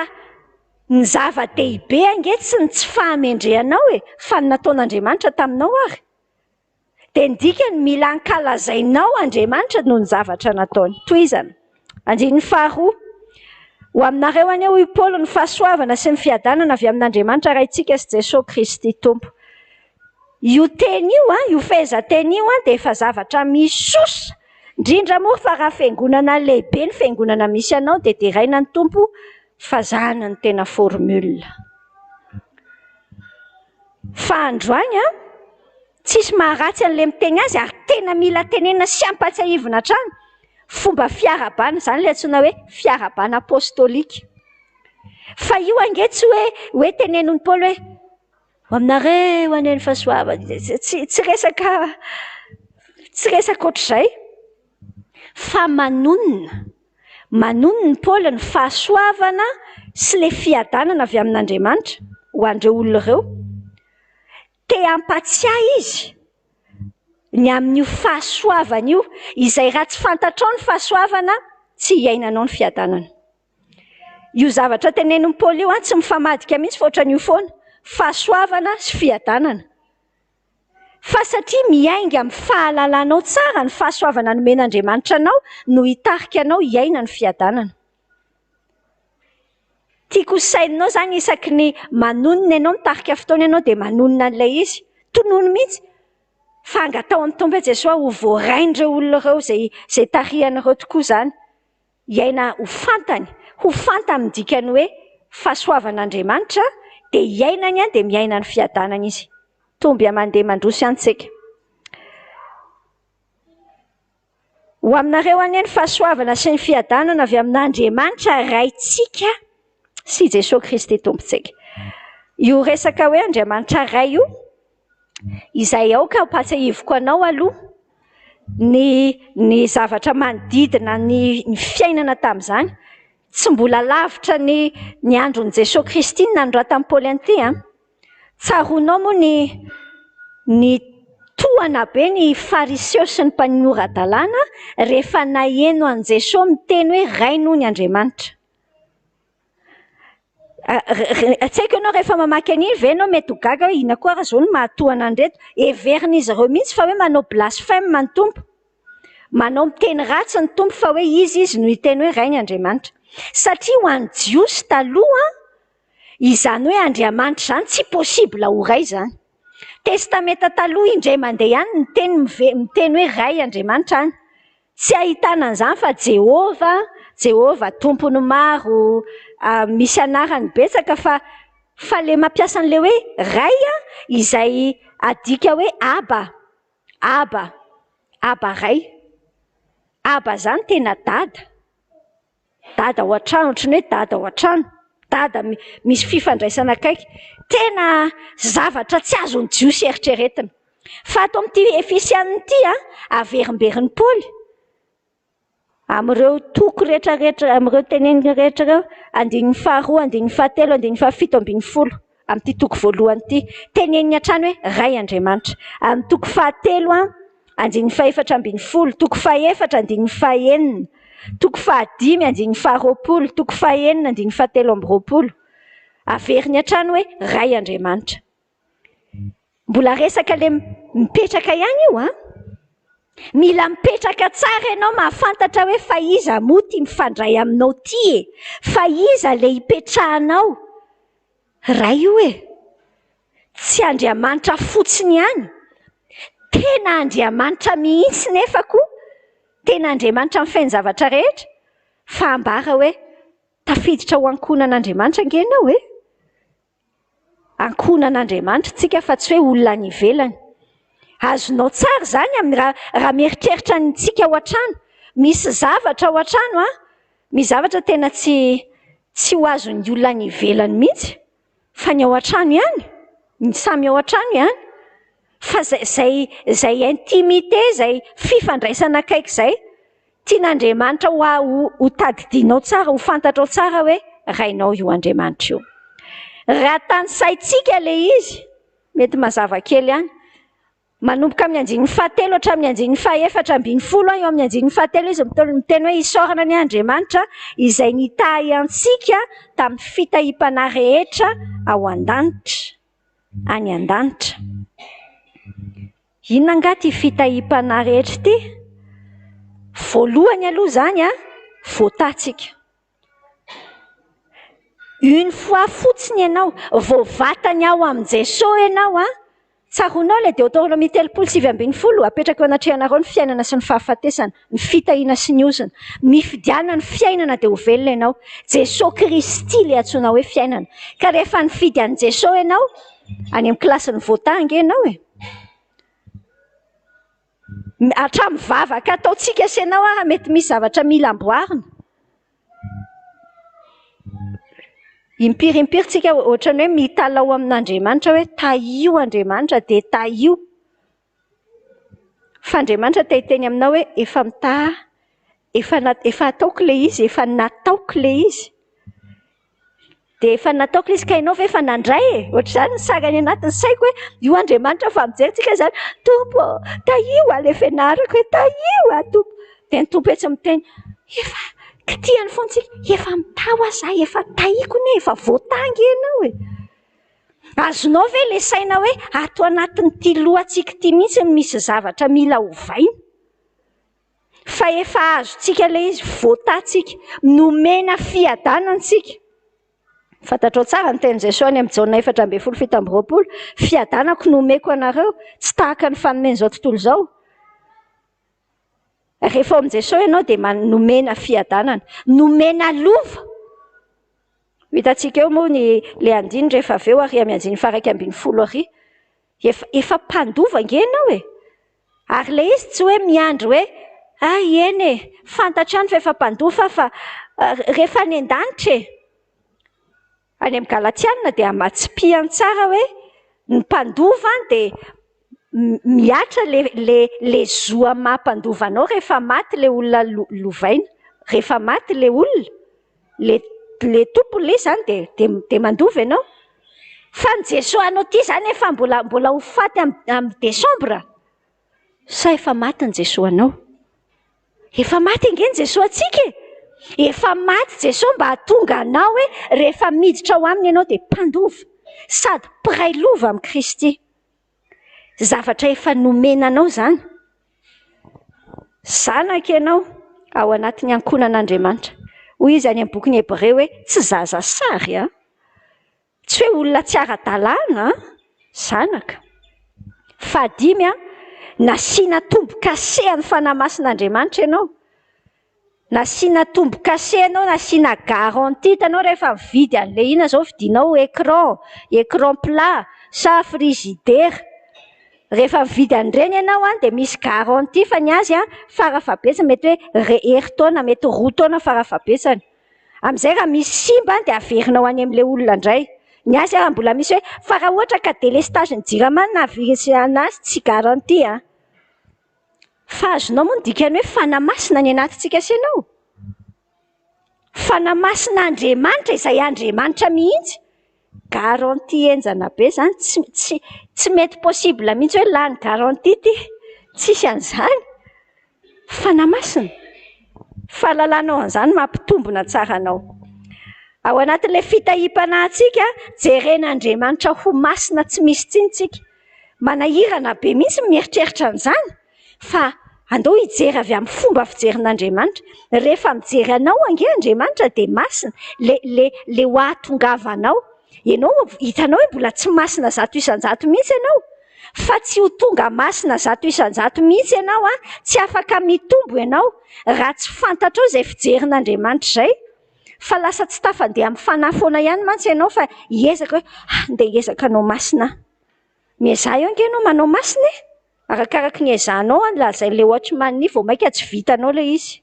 Ny zava-dehibe ange tsy ny tsy fahamendrehanao e, fa ny nataon'Andriamanitra taminao ary. Dia ny dikany mila ankalazainao Andriamanitra noho ny zavatra nataony. Tohizana. Andininy faharoa. Ho aminareo anie hoy Paoly ny fahasoavana sy ny fiadanana avy amin'Andriamanitra Raintsika sy Jesoa Kristy Tompo. Io teny io, io fehezanteny io dia efa zavatra misosa, indrindra moa fa raha fiangonana lehibe ny fiangonana misy anao dia deraina ny Tompo fa zany no tena formule. Fa androany an, tsisy maharatsy an'ilay miteny azy ary tena mila tenenina sy ampatsiahivina hatrany, fomba fiarahabana, izany ilay antsoina hoe fiarahabana apostolika. Fa io ange tsy hoe hoe tenenin'i Paoly hoe Ho aminareo anie ny fahasoavana. Tsy tsy resaka tsy resaka ohatr'izay fa manonona manonona i Paoly ny fahasoavana sy ilay fiadanana avy amin'Andriamanitra ho an'ireo olona ireo. Te hampatsiahy izy ny amin'io fahasoavana io, izay raha tsy fantatrao ny fahasoavana tsy hiainanao ny fiadanana. Io zavatra tenenin'i Paoly io an, tsy mifamadika mihitsy fa ohatran'io foana, fahasoavana sy fiadanana. Fa satria miainga amin'ny fahalalanao tsara ny fahasoavana nomen'Andriamanitra anao no hitarika anao hiaina ny fiadanana. Tiako ho saininao izany isaky ny manonona ianao, mitarika fotoana ianao dia manonona an'ilay izy. Tonony mihitsy. Fa angataho amin'ny Tompo hoe Jesoa ho voarain'ireo olona ireo izay izay tarihan'ireo tokoa izany. Hiaina ho fantany, ho fantany ny dikan'ny hoe fahasoavan'Andriamanitra, dia hiainany dia miaina ny fiadanana izy. Tomby mandeha mandroso ihany tsika. Ho aminareo anie ny fahasoavana sy ny fiadanana avy amin'Andriamanitra Raintsika sy Jesoa Kristy Tompontsika. Io resaka hoe Andriamanitra Ray io, izay aoka hampatsiahiviko anao aloha ny ny zavatra manodidina ny ny fiainana tamin'izany. Tsy mbola lavitra ny ny andron'i Jesoa Kristy ny nanoratan'i Paoly an'ity an. Tsaroanao moa ny ny tohana be ny Fariseo sy ny mpanora-dalàna rehefa naheno an'i Jesoa miteny hoe Ray noho ny Andriamanitra. Tsy haiko ianao rehefa mamaky an'iny ve ianao mety ho gaga hoe inona koa ary izao no mahatohana an'ireto. Heverin'izy ireo mihitsy fa hoe manao blasphème ny Tompo. Manao miteny ratsy ny Tompo fa hoe iza izy no hiteny hoe Rainy Andriamanitra. Satria ho an'ny Jiosy taloha, izany hoe Andriamanitra izany tsy possible ho Ray izany. Testamenta taloha indray mandeha ihany ny teny miteny hoe Ray Andriamanitra any. Tsy ahitana an'izany fa Jehovah, Jehovah Tompon'ny maro, misy anarany betsaka fa fa le mampiasa an'le hoe Ray izay adika hoe Aba, Aba, Aba Ray. Aba zany tena dada. Dada ao an-trano, ohatran'ny hoe dada ao an-trano. Dada misy fifandraisana akaiky. Tena zavatra tsy azon'ny Jiosy eritreretina. Fa ato amin'ity Efesianina ity, averimberin'i Paoly amin'ireo toko rehetrarehetra, amin'ireo teneniny rehetra ireo, andininy faharoa, andininy fahatelo, andininy fahafito ambin'ny folo, amin'ity toko voalohany ity. Teneniny hatrany hoe Ray Andriamanitra. Amin'ny toko fahatelo, andininy fahefatra ambin'ny folo, toko fahefatra, andininy fahenina, toko fahadimy, andininy faharoapolo, toko fahenina, andininy fahatelo amby roapolo. Averiny hatrany hoe Ray Andriamanitra. Mbola resaka le mipetraka ihany io an. Mila mipetraka tsara ianao mahafantatra hoe fa iza moa ty mifandray aminao ty e? Fa iza le ipetrahanao? Ray io e. Tsy Andriamanitra fotsiny ihany. Tena Andriamanitra mihitsy nefa koa. Tena Andriamanitra mifehy ny zavatra rehetra. Fa ambara hoe tafiditra ho ankohonan'Andriamanitra ange ianao e. Ankohonan'Andriamanitra tsika fa tsy hoe olona any ivelany. Azonao tsara izany amin'ny raha raha mieritreritra ny tsika ao an-trano. Misy zavatra ao an-trano an, misy zavatra tena tsy tsy ho azon'ny olona any ivelany mihitsy fa ny ao an-trano ihany, ny samy ao an-trano ihany. Fa zay zay zay intimité izay fifandraisana akaiky izay tian'Andriamanitra ho ho ho tadidinao tsara, ho fantatrao tsara hoe Rainao io Andriamanitra io. Raha tanisaintsika ilay izy, mety mazava kely ihany. Manomboka amin'ny andininy fahatelo hatramin'ny andininy faha-14, eo amin'ny andininy fahatelo izy miteny hoe isaorana anie Andriamanitra izay nitahy antsika tamin'ny fitahiam-panahy rehetra ao an-danitra, any an-danitra. Inona angaha ity fitahiam-panahy rehetra ity? Voalohany aloha izany, voatahintsika. Une fois fotsiny ianao, vao vatany ao amin'i Jesoa ianao an, tsaroanao ilay Deoteronomia 39, apetraka eo anatrehanareo ny fiainana sy ny fahafatesana, ny fitahiana sy ny ozona. Mifidiana ny fiainana dia ho velona ianao. Jesoa Kristy ilay antsoina hoe fiainana. Ka rehefa nifidy an'i Jesoa ianao, any amin'ny kilasin'ny voata ange ianao e. Hatramin'ny vavaka ataontsika sy ianao ara mety misy zavatra mila amboarina. Impiry impiry tsika ohatran'ny hoe mitalaho amin'Andriamanitra hoe tahio Andriamanitra dia tahio. Fa Andriamanitra te hiteny aminao hoe efa mitaha, efa efa ataoko ilay izy, efa nataoko ilay izy. Dia efa nataoko ilay izy ka ianao ve efa nandray e? Ohatr'izany ny sary any anatin'ny saiko hoe io Andriamanitra fa mijery tsika izany, Tompo ô, tahio aho ilay fianarako e, tahio aho Tompo. Dia ny Tompo etsy miteny, efa kitihany foana tsika, efa mitaho aho za, efa tahiko anie, efa voatangy ianao e. Azonao ve ilay saina hoe ato anatin'ity lohantsika ity mihitsy no misy zavatra mila ovaina? Fa efa azontsika ilay izy, voatahintsika, nomena fiadanana isika. Fantatrao tsara ny tenin'i Jesoa any amin'ny Jaona 14:27, fiadanako no omeko anareo, tsy tahaka ny fanomen'izao tontolo izao. Rehefa ao amin'i Jesoa ianao dia nomena fiadanana, nomena lova. Ho hitantsika eo moa ny ilay andininy rehefa avy eo ary amin'ny andininy faha-11 ary. Efa efa mpandova ange ianao e! Ary ilay izy tsy hoe miandry hoe ah eny e, fantatro ihany fa efa mpandova aho fa rehefa any an-danitra e! Any amin'ny Galatiana dia matsipihany tsara hoe ny mpandova dia mihatra le le le zo amin'ny maha mpandova anao rehefa maty ilay olona lovaina, rehefa maty ilay olona. Le le tompony le izany dia dia dia mandova ianao. Fa ny Jesoa anao ity izany efa mbola mbola ho faty amin'ny décembre? Sa efa maty ny Jesoa anao? Efa maty ange ny Jesoa antsika e! Efa maty Jesoa mba hahatonga anao hoe rehefa miditra ao aminy ianao dia mpandova sady mpiray lova amin'i Kristy. Zavatra efa nomena anao izany. Zanaka ianao ao anatin'ny ankohonan'Andriamanitra. Hoy izy any amin'ny bokin'ny Hebreo hoe tsy zaza sary an! Tsy hoe olona tsy ara-dalàna an! Zanaka. Fahadimy an, nasiana tombo-kase an'ny Fanahy Masin'Andriamanitra ianao. Nasiana tombo-kase ianao, nasiana garantie, hitanao rehefa mividy an'ilay inona izao vidianao écran, écran plat sa frigidaire. Rehefa mividy an'ireny ianao an, dia misy garantie fa ny azy an, farafahabetsany mety hoe herintaona, mety 2 taona farafahabetsany. Amin'izay raha misy simba dia averinao any amin'ilay olona indray. Ny azy ary mbola misy hoe fa raha ohatra ka délestage ny jirama no nahavirisana azy tsy garantie an. Fa azonao moa ny dikan'ny hoe Fanahy Masina any anatintsika sy ianao? Fanahy Masina Andriamanitra izay Andriamanitra mihitsy. Garantie henjana be izany, tsy tsy tsy mety possible mihitsy hoe lany garantie ity. Tsisy an'izany. Fanahy Masina. Fahalalanao an'izany mampitombina tsara anao. Ao anatin'ilay fitahiam-panahintsika, jeren'Andriamanitra ho masina tsy misy tsiny tsika. Manahirana be mihitsy ny mieritreritra an'izany fa andao hijery avy amin'ny fomba fijerin'Andriamanitra. Rehefa mijery anao ange Andriamanitra dia masina, le le le ho ahatongavanao. Ianao hitanao hoe mbola tsy masina 100% mihitsy ianao. Fa tsy ho tonga masina 100% mihitsy ianao an, tsy afaka mitombo ianao raha tsy fantatrao izay fijerin'Andriamanitra izay. Fa lasa tsy tafandeha amin'ny fanahy foana ihany mantsy ianao fa hiezaka hoe ah ndeha hiezaka hanao masina aho. Miezaha eo ange ianao manao masina e! Arakaraky ny iezahanao an, lazain'ilay watchman iny vao mainka tsy vitanao ilay izy.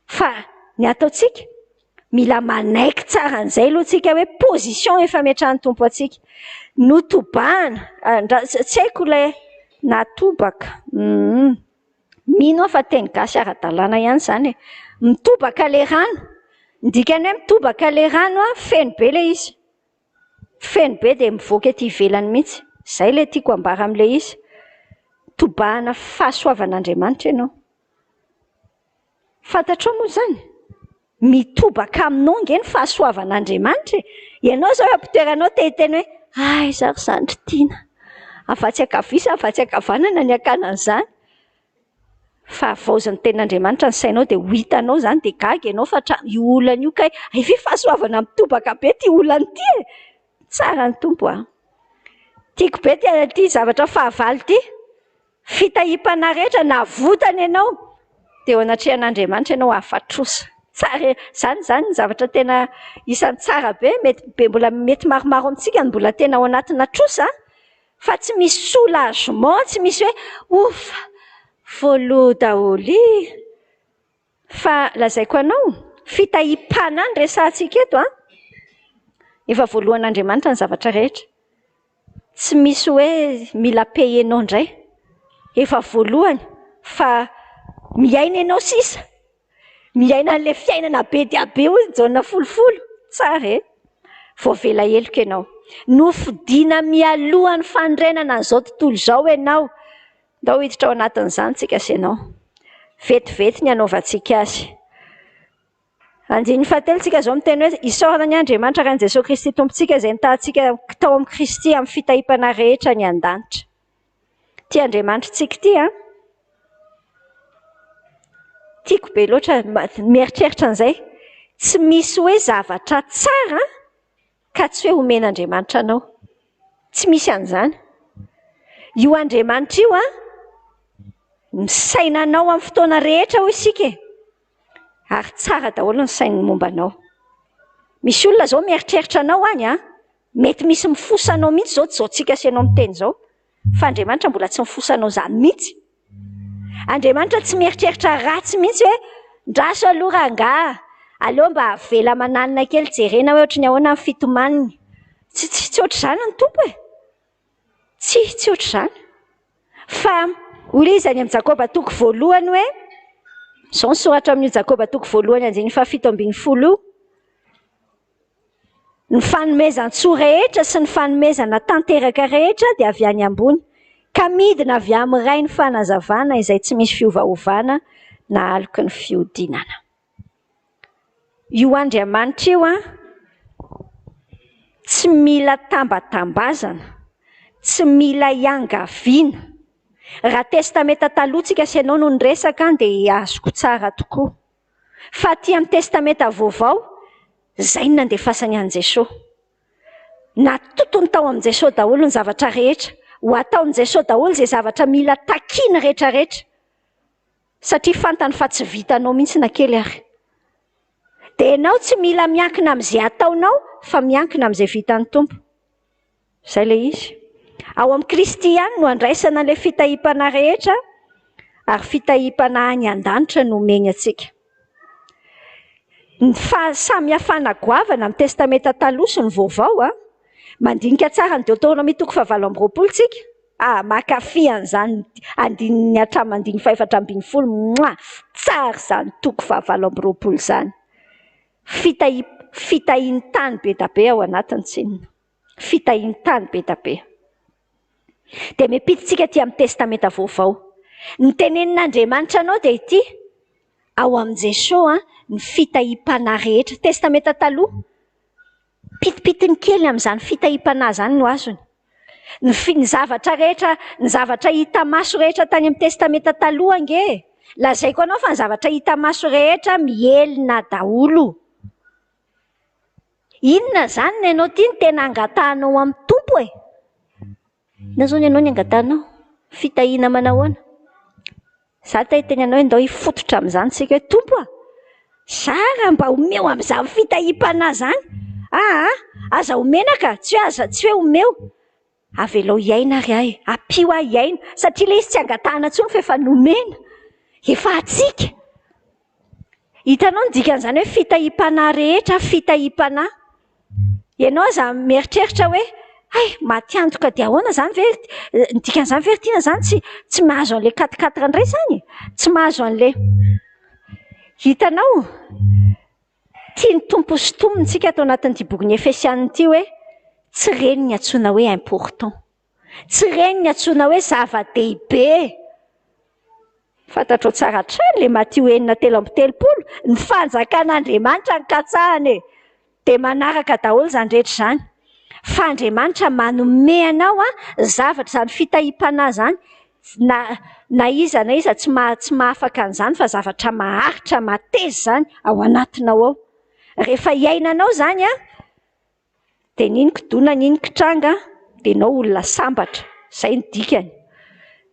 Fa ny ataontsika, mila manaiky tsara an'izay aloha tsika hoe position efa ametrahan'ny Tompo antsika. Notobahana, tsy haiko ilay natobaka, hum. Mino aho fa teny gasy ara-dalàna ihany izany e. Mitobaka ilay rano. Ny dikan'ny hoe mitobaka ilay rano an, feno be ilay izy. Feno be dia mivoaka ety ivelany mihitsy. Izay ilay tiako ambara amin'ilay izy. Tobahana fahasoavan'Andriamanitra ianao. Fantatrao moa izany? Mitobaka aminao ange ny fahasoavan'Andriamanitra e! Ianao izao eo am-pitoeranao te hiteny hoe, aiza ary izany ry tiana? Afa-tsy ankavia sa afa-tsy ankavanana ny hakana an'izany? Fa havaozin'ny tenin'Andriamanitra ny sainao dia ho hitanao izany dia gaga ianao fa hatramin'ny io olana io kay, hay ve fahasoavana mitobaka be ity olana ity e! Tsara ny Tompo a! Tiako be ity ity zavatra fahavalo ity. Fitahiam-panahy rehetra navotana ianao dia eo anatrehan'Andriamanitra ianao afa-trosa. Tsara e! Izany izany ny zavatra tena isan'ny tsara be, mety be mbola mety maromaro amintsika no mbola tena ao anatina trosa fa tsy misy soulagement, tsy misy hoe ouf! Voaloa daholo i! Fa lazaiko anao, fitahiam-panahy no resahantsika eto an! Efa voalohan'Andriamanitra ny zavatra rehetra. Tsy misy hoe mila payer-nao indray. Efa voalohany fa miaina ianao sisa. Miaina an'ilay fiainana be dia be hoy ny Jaona 10:10. Tsara e! Voavela heloka ianao. Nofidina mialohan'ny fanorenana an'izao tontolo izao ianao. Ndao hiditra ao anatin'izany tsika sy ianao. Vetivety ny hanaovantsika azy. Andininy fahatelo tsika izao miteny hoe isaorana ny Andriamanitra Rain'i Jesoa Kristy Tompontsika izay nitahantsika tao amin'i Kristy amin'ny fitahiam-panahy rehetra any an-danitra. Ity Andriamanitritsika ity an! Tiako be loatra mieritreritra an'izay. Tsy misy hoe zavatra tsara ka tsy hoe omen'Andriamanitra anao. Tsy misy an'izany. Io Andriamanitra io an, misaina anao amin'ny fotoana rehetra hoy isika e. Ary tsara daholo ny sainy momba anao. Misy olona izao mieritreritra anao any an, mety misy mifosa anao mihitsy izao, tsy izao tsika sy ianao miteny izao. Fa Andriamanitra mbola tsy mifosa anao izany mihitsy. Andriamanitra tsy mieritreritra ratsy mihitsy hoe ndraso aloha rangaha, aleo mba avela mananina kely jerena hoe ohatry ny ahoana ny fitomaniny. Tsy tsy tsy ohatr'izany ny Tompo e. Tsy tsy ohatr'izany. Fa hoy izy any amin'i Jakoba toko voalohany hoe, izao ny soratra amin'io Jakoba toko voalohany andininy faha-17 io. Ny fanomezan-tsoa rehetra sy ny fanomezana tanteraka rehetra dia avy any ambony, ka midina avy amin'ny Rain'ny fanazavana izay tsy misy fiovaovana na aloky ny fihodinana. Io Andriamanitra io an, tsy mila tambatambazana, tsy mila iangaviana. Raha Testamenta Taloha tsika sy ianao no niresaka dia azoko tsara tokoa. Fa aty amin'ny Testamenta Vaovao, izay no nandefasany an'i Jesoa. Natotony tao amin'i Jesoa daholo ny zavatra rehetra. Ho ataon'i Jesoa daholo izay zavatra mila takiany rehetrarehetra. Satria fantany fa tsy vitanao mihitsy na kely ary. Dia ianao tsy mila miankina amin'izay ataonao fa miankina amin'izay vitan'ny Tompo. Izay ilay izy. Ao amin'i Kristy ihany no andraisana ilay fitahiam-panahy rehetra ary fitahiam-panahy any an-danitra no omeny antsika. Ny fahasamihafana goavana amin'ny Testamenta Taloha sy ny Vaovao, mandinika tsara ny Deoteronomia toko fahavalo amby roapolo tsika. Ah, mankafy an'izany andininy hatramin'ny andininy faha-14, mouah, tsara izany toko fahavalo amby roapolo izany. Fitahi- fitahian'ny tany be da be ao anatiny tsinona. Fitahian'ny tany be da be. Dia miampita aty amin'ny Testamenta Vaovao. Ny tenenin'Andriamanitra anao dia ity, ao amin'i Jesoa ny fitahiam-panahy rehetra. Testamenta Taloha, pitipitiny kely amin'izany fitahiam-panahy izany no azony. Ny fi- ny zavatra rehetra, ny zavatra hita maso rehetra tany amin'ny Testamenta Taloha ange e. Lazaiko anao fa ny zavatra hita maso rehetra mihelina daholo. Inona izany ny anao ity no tena angatahanao amin'ny Tompo e? Inona izao ny anao ny angatahanao? Fitahiana manahoana? Izaho te hiteny anao hoe ndao hifototra amin'izany isika hoe Tompo a! Zara mba omeo amin'izany fitahiam-panahy izany. Aa, aza omena ka, tsy hoe aza, tsy hoe omeo. Avelao hiaina ary aho e, ampio aho hiaina, satria ilay izy tsy angatahana intsony fa efa nomena, efa antsika. Hitanao ny dikan'izany hoe fitahiam-panahy rehetra, fitahiam-panahy. Ianao aza mieritreritra hoe hay maty antoka dia ahoana izany ve, ny dikan'izany ve ry tiana izany tsy tsy mahazo an'ilay quatre quatre indray izany e? Tsy mahazo an'ilay. Hitanao? Tian'ny Tompo hosintomina isika ato anatin'ity bokin'ny Efesianina ity hoe tsy ireny ny antsoina hoe important. Tsy ireny ny antsoina hoe zava-dehibe. Fantatrao tsara hatrany ilay Matio enina 33, ny fanjakan'Andriamanitra no katsahana e! Dia manaraka daholo izany rehetra izany. Fa Andriamanitra manome anao zavatra izany fitahiam-panahy izany, na na iza na iza tsy maha tsy mahafaka an'izany fa zavatra maharitra, mateza izany ao anatinao ao. Rehefa iainanao izany an, dia n'inon'kidona n'inon'kitranga dia ianao olona sambatra. Izay no dikany.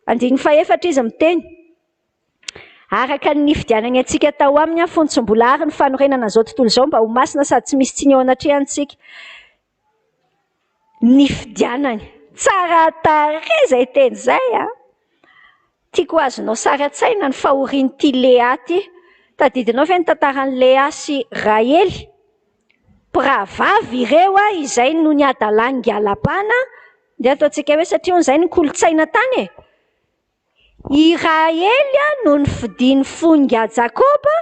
Andininy fahefatra izy miteny. Araka ny nifidianany antsika tao aminy fony tsy mbola ary ny fanorenana an'izao tontolo izao mba ho masina sady tsy misy tsiny eo anatrehany isika. Nifidianany. Tsara tarehy izay teny izay a! Tiako ho azonao sary an-tsaina ny fahorian'ity Lea ity. Tadidinao ve ny tantaran'i Lea sy Rahely? Mpirahavavy ireo izay no niadalan'i Labana, ndeha ataontsika hoe satria hono izay ny kolontsaina tany e! I Rahely no nofidin'ny fon'ingahy Jakoba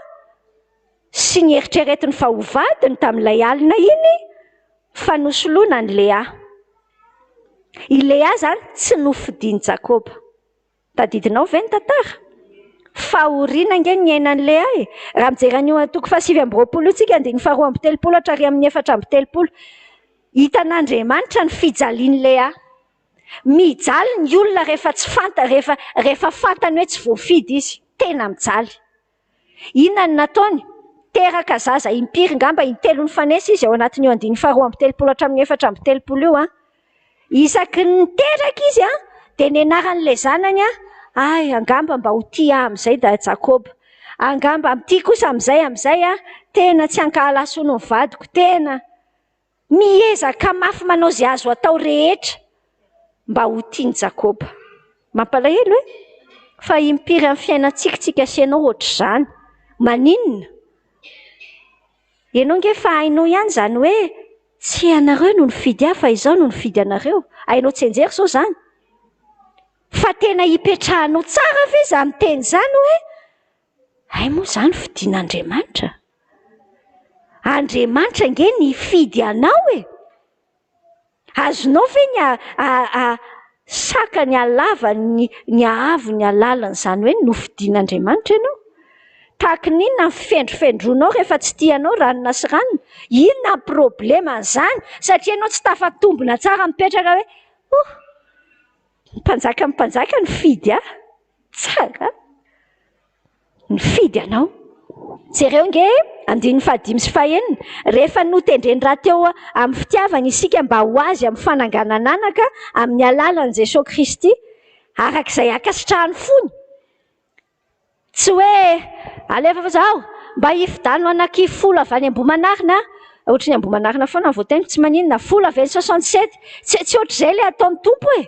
sy ny eritreretiny fa ho vadiny tamin'ilay alina iny fa nosoloina an'i Lea. I Lea izany tsy nofidin'i Jakoba. Tadidinao ve ny tantara? Fahoriana ange ny niainan'i Lea e! Raha mijery an'io toko faha 29 io tsika andininy faha 32 hatrary amin'ny 34. Hitan'Andriamanitra ny fijalian'i Lea. Mijaly ny olona rehefa tsy fanta rehefa rehefa fantany hoe tsy voafidy izy. Tena mijaly. Inona no nataony? Teraka zaza impiry ngamba intelo nifanesy izy ao anatin'io andininy faha 32 hatramin'ny 34 io an. Isaky ny niteraka izy an, dia nianaran'ilay zanany an, ay angamba mba ho tia ahy amin'izay da Jakoba. Angamba amin'ity kosa amin'izay amin'izay an, tena tsy hankahala ahy hono ny vadiko, tena. Miezaka mafy manao izay azo atao rehetra mba ho tian'i Jakoba. Mampalahelo e! Fa impiry amin'ny fiainantsika tsika sy ianao ohatr'izany? Maninona? Ianao ange efa hainao ihany izany hoe tsy ianareo no nifidy ahy fa izaho no nifidy anareo. Hainao tsianjery izao izany? Fa tena ipetrahanao tsara ve izany teny izany hoe Hay moa izany fidin'Andriamanitra? Andriamanitra ange nifidy anao e! Azonao ve ny saka ny halavany, ny haavo, ny halalin'izany hoe nofidin'Andriamanitra ianao? Tahaka ny inona ny fifendrofendroanao rehefa tsy tia anao ranona sy ranona? Inona ny probleman'izany? Satria ianao tsy tafatombina tsara mipetraka hoe, oh, ny mpanjakan'ny mpanjaka nifidy ahy. Tsara nifidy anao. Jereo ange andininy fahadimy sy fahenina, rehefa notendreny rahateo amin'ny fitiavany isika mba ho azy amin'ny fananganan'anaka amin'ny alalan'i Jesoa Kristy, araka izay ankasitrahan'ny fony. Tsy hoe alefa fa zaho mba hifidano anaky folo avy any Ambohimanarina, ohatry ny Ambohimanarina foana ny voateniko, tsy maninona, folo avy any 67, tsy tsy ohatr'izay ilay ataon'ny Tompo e!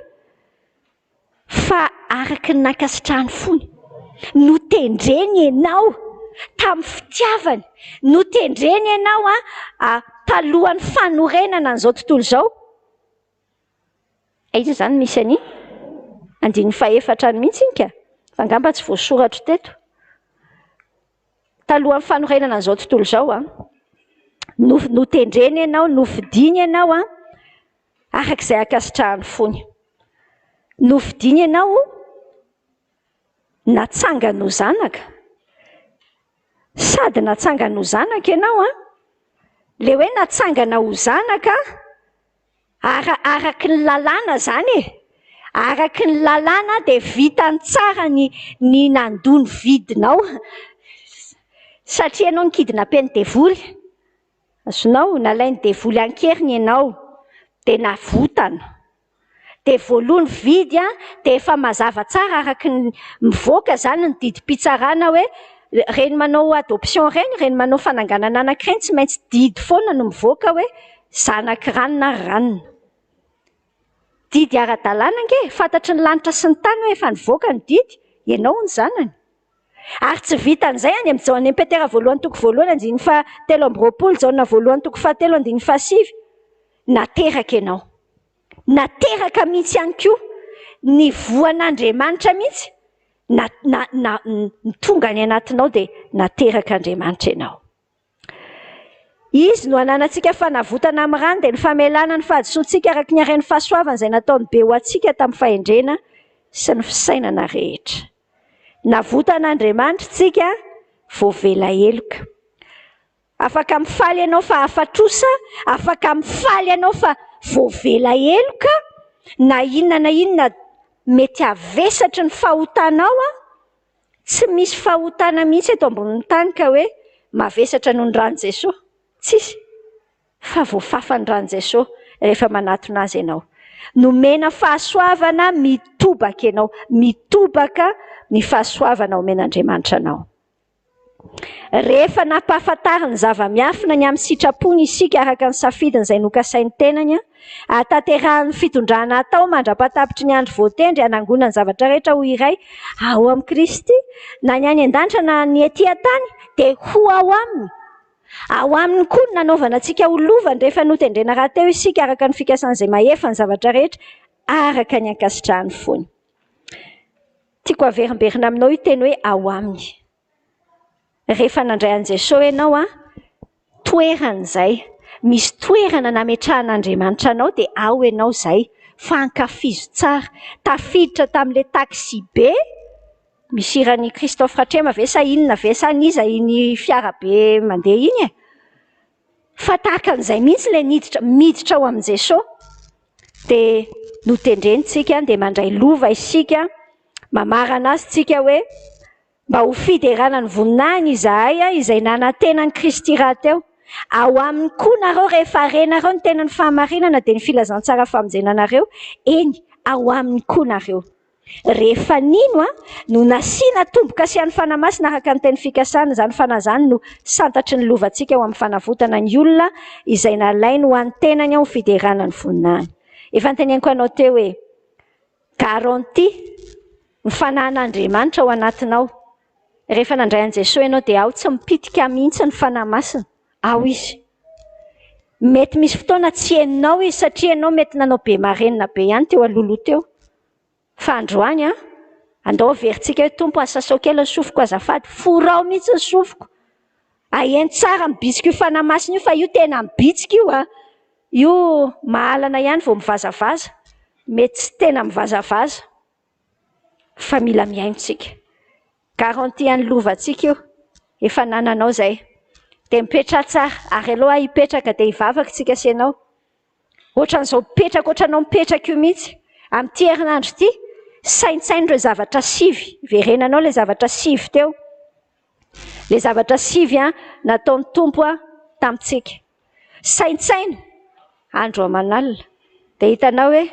Fa araka ny nankasitrahan'ny fony, notendreny ianao tamin'ny fitiavany, notendreny ianao talohan'ny fanorenana an'izao tontolo izao. Aiza izany misy an'iny? Andininy fahefatra any mihitsy iny ka, fa angamba tsy voasoratro teto. Talohan'ny fanorenana an'izao tontolo izao, notendreny ianao, nofidiny ianao araka izay ankasitrahan'ny fony. Nofidiny ianao, natsangany ho zanaka, sady natsangany ho zanaka ianao an, ilay hoe natsangana ho zanaka ara araky ny lalàna izany e, araky ny lalàna dia vitany tsara ny ny nandoa ny vidinao satria ianao nikidina-pen'ny devoly. Azonao, nalain'ny devoly an-keriny ianao, dia navotana. Dia voaloa ny vidy an, dia efa mazava tsara araka ny mivoaka izany ny didim-pitsarana hoe ireny manao adoption ireny, ireny manao fananganana anaka ireny tsy maintsy didy foana no mivoaka hoe zanak'i ranona ary ranona. Didy ara-dalàna ange, fantatry ny lanitra sy ny tany hoe efa nivoaka ny didy, ianao hono zanany. Ary tsy vitan'izay, any amin'ny Jaona, Petera voalohany toko voalohany andininy faha 23, Jaona voalohany toko faha 3 andininy faha 9, nateraka ianao. Nateraka mihitsy ihany koa. Ny voan'Andriamanitra mihitsy na, na, na, tonga any anatinao dia naterak'Andriamanitra ianao. Izy no ananantsika fanavotana amin'ny rany, dia ny famelana ny fahadisoantsika araka ny haren'ny fahasoavana izay nataony be ho antsika tamin'ny fahendrena sy ny fisainana rehetra. Navotan'Andriamanitra isika, voavela heloka. Afaka mifaly ianao fa afa-trosa, afaka mifaly ianao fa voavela heloka, na inona na inona mety havesatry ny fahotanao. Tsy misy fahotana mihitsy eto ambonin'ny tany ka hoe mavesatra noho ny ran'i Jesoa. Tsisy. Fa voafafa ny ran'i Jesoa rehefa manatona Azy ianao. Nomena fahasoavana mitobaka ianao. Mitobaka ny fahasoavana omen'Andriamanitra anao. Rehefa nampahafantariny zava-miafina ny amin'ny sitrapony isika araka ny safidiny izay nokasain'ny tenany, hahatanterahan'ny fitondrana atao mandra-pahatapitry ny andro voatendry hanangonany zavatra rehetra ho iray ao amin'i Kristy, na ny any an-danitra na ny ety an-tany, dia ho ao aminy. Ao aminy koa no nanaovana antsika ho lovany rehefa notendrena rahateo isika araka ny fikasan'izay mahefa ny zavatra rehetra araka ny ankasitrahan'ny fony. Tiako averimberina aminao io teny hoe ao aminy. Rehefa nandray an'i Jesosy ianao an, toerana izay. Misy toerana nametrahan'Andriamanitra anao dia ao ianao izay. Fa ankafizo tsara. Tafiditra tamin'ilay taxi be, misy hiran'i Christophe Ratrema ve sa inona ve sa n'iza iny fiara be mandeha iny e? Fa tahaka an'izay mihitsy ilay niditra, miditra ao amin'i Jesosy. Dia notendreny tsika, dia mandray lova isika, mamarana azy tsika hoe mba ho fiderana ny voninahiny izahay izay nanantena an'i Kristy rahateo. Ao aminy koa nareo rehefa renareo ny tenin'ny fahamarinana dia ny filazantsara famonjena anareo, eny, ao aminy koa nareo. Rehefa nino no nasiana tombo-kasihan'ny Fanahy Masina araka ny teny fikasana, izany Fanahy izany no santatry ny lovantsika ho amin'ny fanavotana ny olona izay nalainy ho an'ny tenany ho fiderana ny voninahiny. Efa noteneniko anao teo hoe garantie ny Fanahin'Andriamanitra ao anatinao. Rehefa nandray an'i Jesoa ianao dia ao tsy mipitika mihitsy ny Fanahy Masina. Ao izy. Mety misy fotoana tsy henonao izy satria ianao mety nanao be marenina be ihany teo alohaloha teo. Fa androany an, andao averintsika hoe Tompo asasao kely ny sofiko azafady, forao mihitsy ny sofiko. Aheno tsara mibitsika io Fanahy Masina io fa io tena mibitsika io an. Io mahalana ihany vao mivazavaza, mety tsy tena mivazavaza fa mila mihaino tsika. Garantie an'ny lovantsika io, efa nananao izay. Dia mipetraha tsara, ary aleo aho hipetraka dia hivavaka tsika sy ianao. Ohatran'izao mipetraka ohatranao mipetraka io mihitsy. Amin'ity herinandro ity, saintsaino ireo zavatra sivy. Verenanao ilay zavatra sivy teo. Ilay zavatra sivy nataon'ny Tompo tamintsika. Saintsaino andro aman'alina. Dia hitanao hoe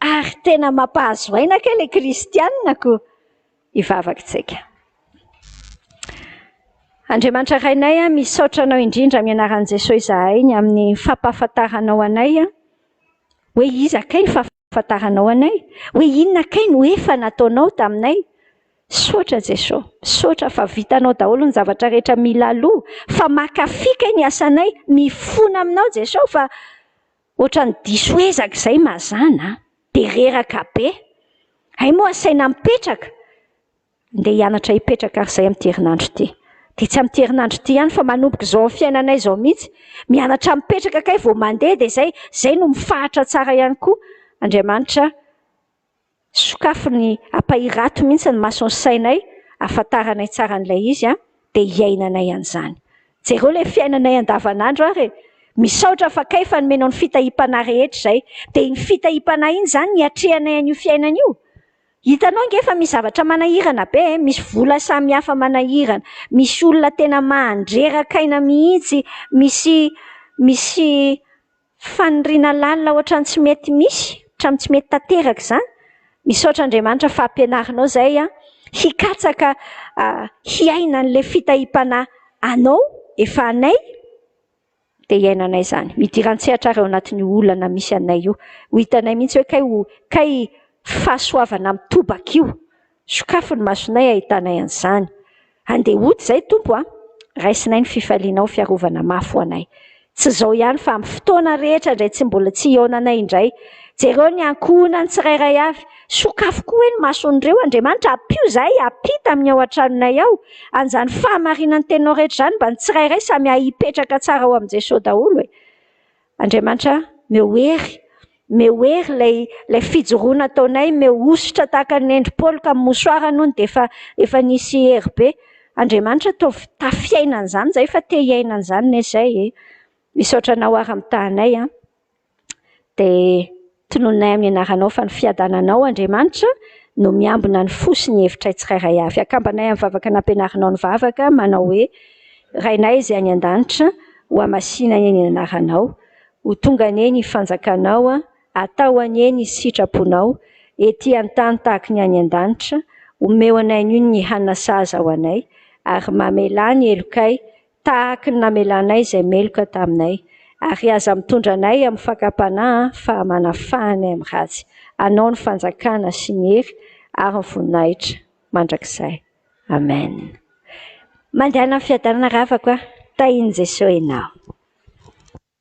ary tena mampahazo aina kay ilay kristianina ko. Hivavaka isika. Andriamanitra Rainay, misaotra Anao indrindra amin'ny anaran'i Jesoa izahay ny amin'ny fampahafantaranao anay hoe iza kay ny fahafantaranao anay, hoe inona kay no efa nataonao taminay. Misaotra Jesoa, misaotra fa vitanao daholo ny zavatra rehetra mila aloha, fa mankafy kay ny asanay, mifona aminao Jesoa fa Ohatran'ny diso ezaka izay mazàna dia reraka be. Hay moa asaina mipetraka? Ndeha hianatra hipetraka ary izay amin'ity herinandro ity. Dia tsy amin'ity herinandro ity ihany fa manomboka izao amin'ny fiainanay izao mihitsy. Mianatra mipetraka kay vao mandeha dia izay, izay no mifahatra tsara ihany koa. Andriamanitra Sokafy ny ampahirato mihitsy ny mason'ny sainay ahafantaranay tsara an'ilay izy an, dia hiainanay an'izany. Jereo ilay fiainanay andavanandro ary e! Misaotra fa kay fa nomenao ny fitahiam-panahy rehetra izay. Dia iny fitahiam-panahy iny izany niatrehanay an'io fiainana io. Hitanao ange fa misy zavatra manahirana be e! Misy vola samihafa manahirana, misy olona tena mandreraka aina mihitsy, misy misy Faniriana lalina ohatran'ny tsy mety misy, hatramin'ny tsy mety tanteraka izany. Misaotra Andriamanitra fa ampianarinao izay hikatsaka hiaina an'ilay fitahiam-panahy anao efa anay dia hiainanay izany. Midira an-tsehatra ary ao anatin'io olana misy anay io. Ho hitanay mihitsy hoe kay ho kay fahasoavana mitobaka io. Sokafy ny masonay ahitanay an'izany. Andeha hody izay Tompo a! Raisinay ny fifalianao fiarovana mafy ho anay. Tsy izao ihany fa amin'ny fotoana rehetra indray tsy mbola tsy hihaonanay indray. Jereo ny ankohonany tsirairay avy. Sokafy koa hoe ny mason'ireo Andriamanitra, ampio izahay hampita amin'ny ao an-tranonay ao an'izany fahamarinan'ny teninao rehetra izany mba ny tsirairay samy hahay hipetraka tsara ao amin'i Jesoa daholo e. Andriamanitra, meo hery, meo hery ilay ilay fijoroana ataonay, meo hosotra tahaka ny nendry Paoly ka mosoarany hono dia efa efa nisy hery be. Andriamanitra ataovy tafiaina an'izany izahay fa te hiaina an'izany ne izay e. Misaotra anao ary mitaha anay an. Dia tononinay amin'ny anaranao fa ny fiadananao Andriamanitra no miambina ny fo sy ny hevitray tsirairay avy. Akambanay amin'ny vavaka nampianarinao ny vavaka manao hoe, Rainay izay any an-danitra, ho hamasina anie ny anaranao, ho tonga anie ny fanjakanao, atao anie ny sitraponao, ety an-tany tahaka ny any an-danitra, omeo anay anio ny hanina sahaza ho anay, ary mamelà ny helokay Tahaka ny namelanay izay meloka taminay. Ary aza mitondra anay amin'ny fakam-panahy fa manafaha anay amin'ny ratsy. Anao ny fanjakana sy ny hery ary ny voninahitra mandrakizay. Amen. Mandehana amin'ny fiadanana ravako a. Tahin'i Jesosy ianao.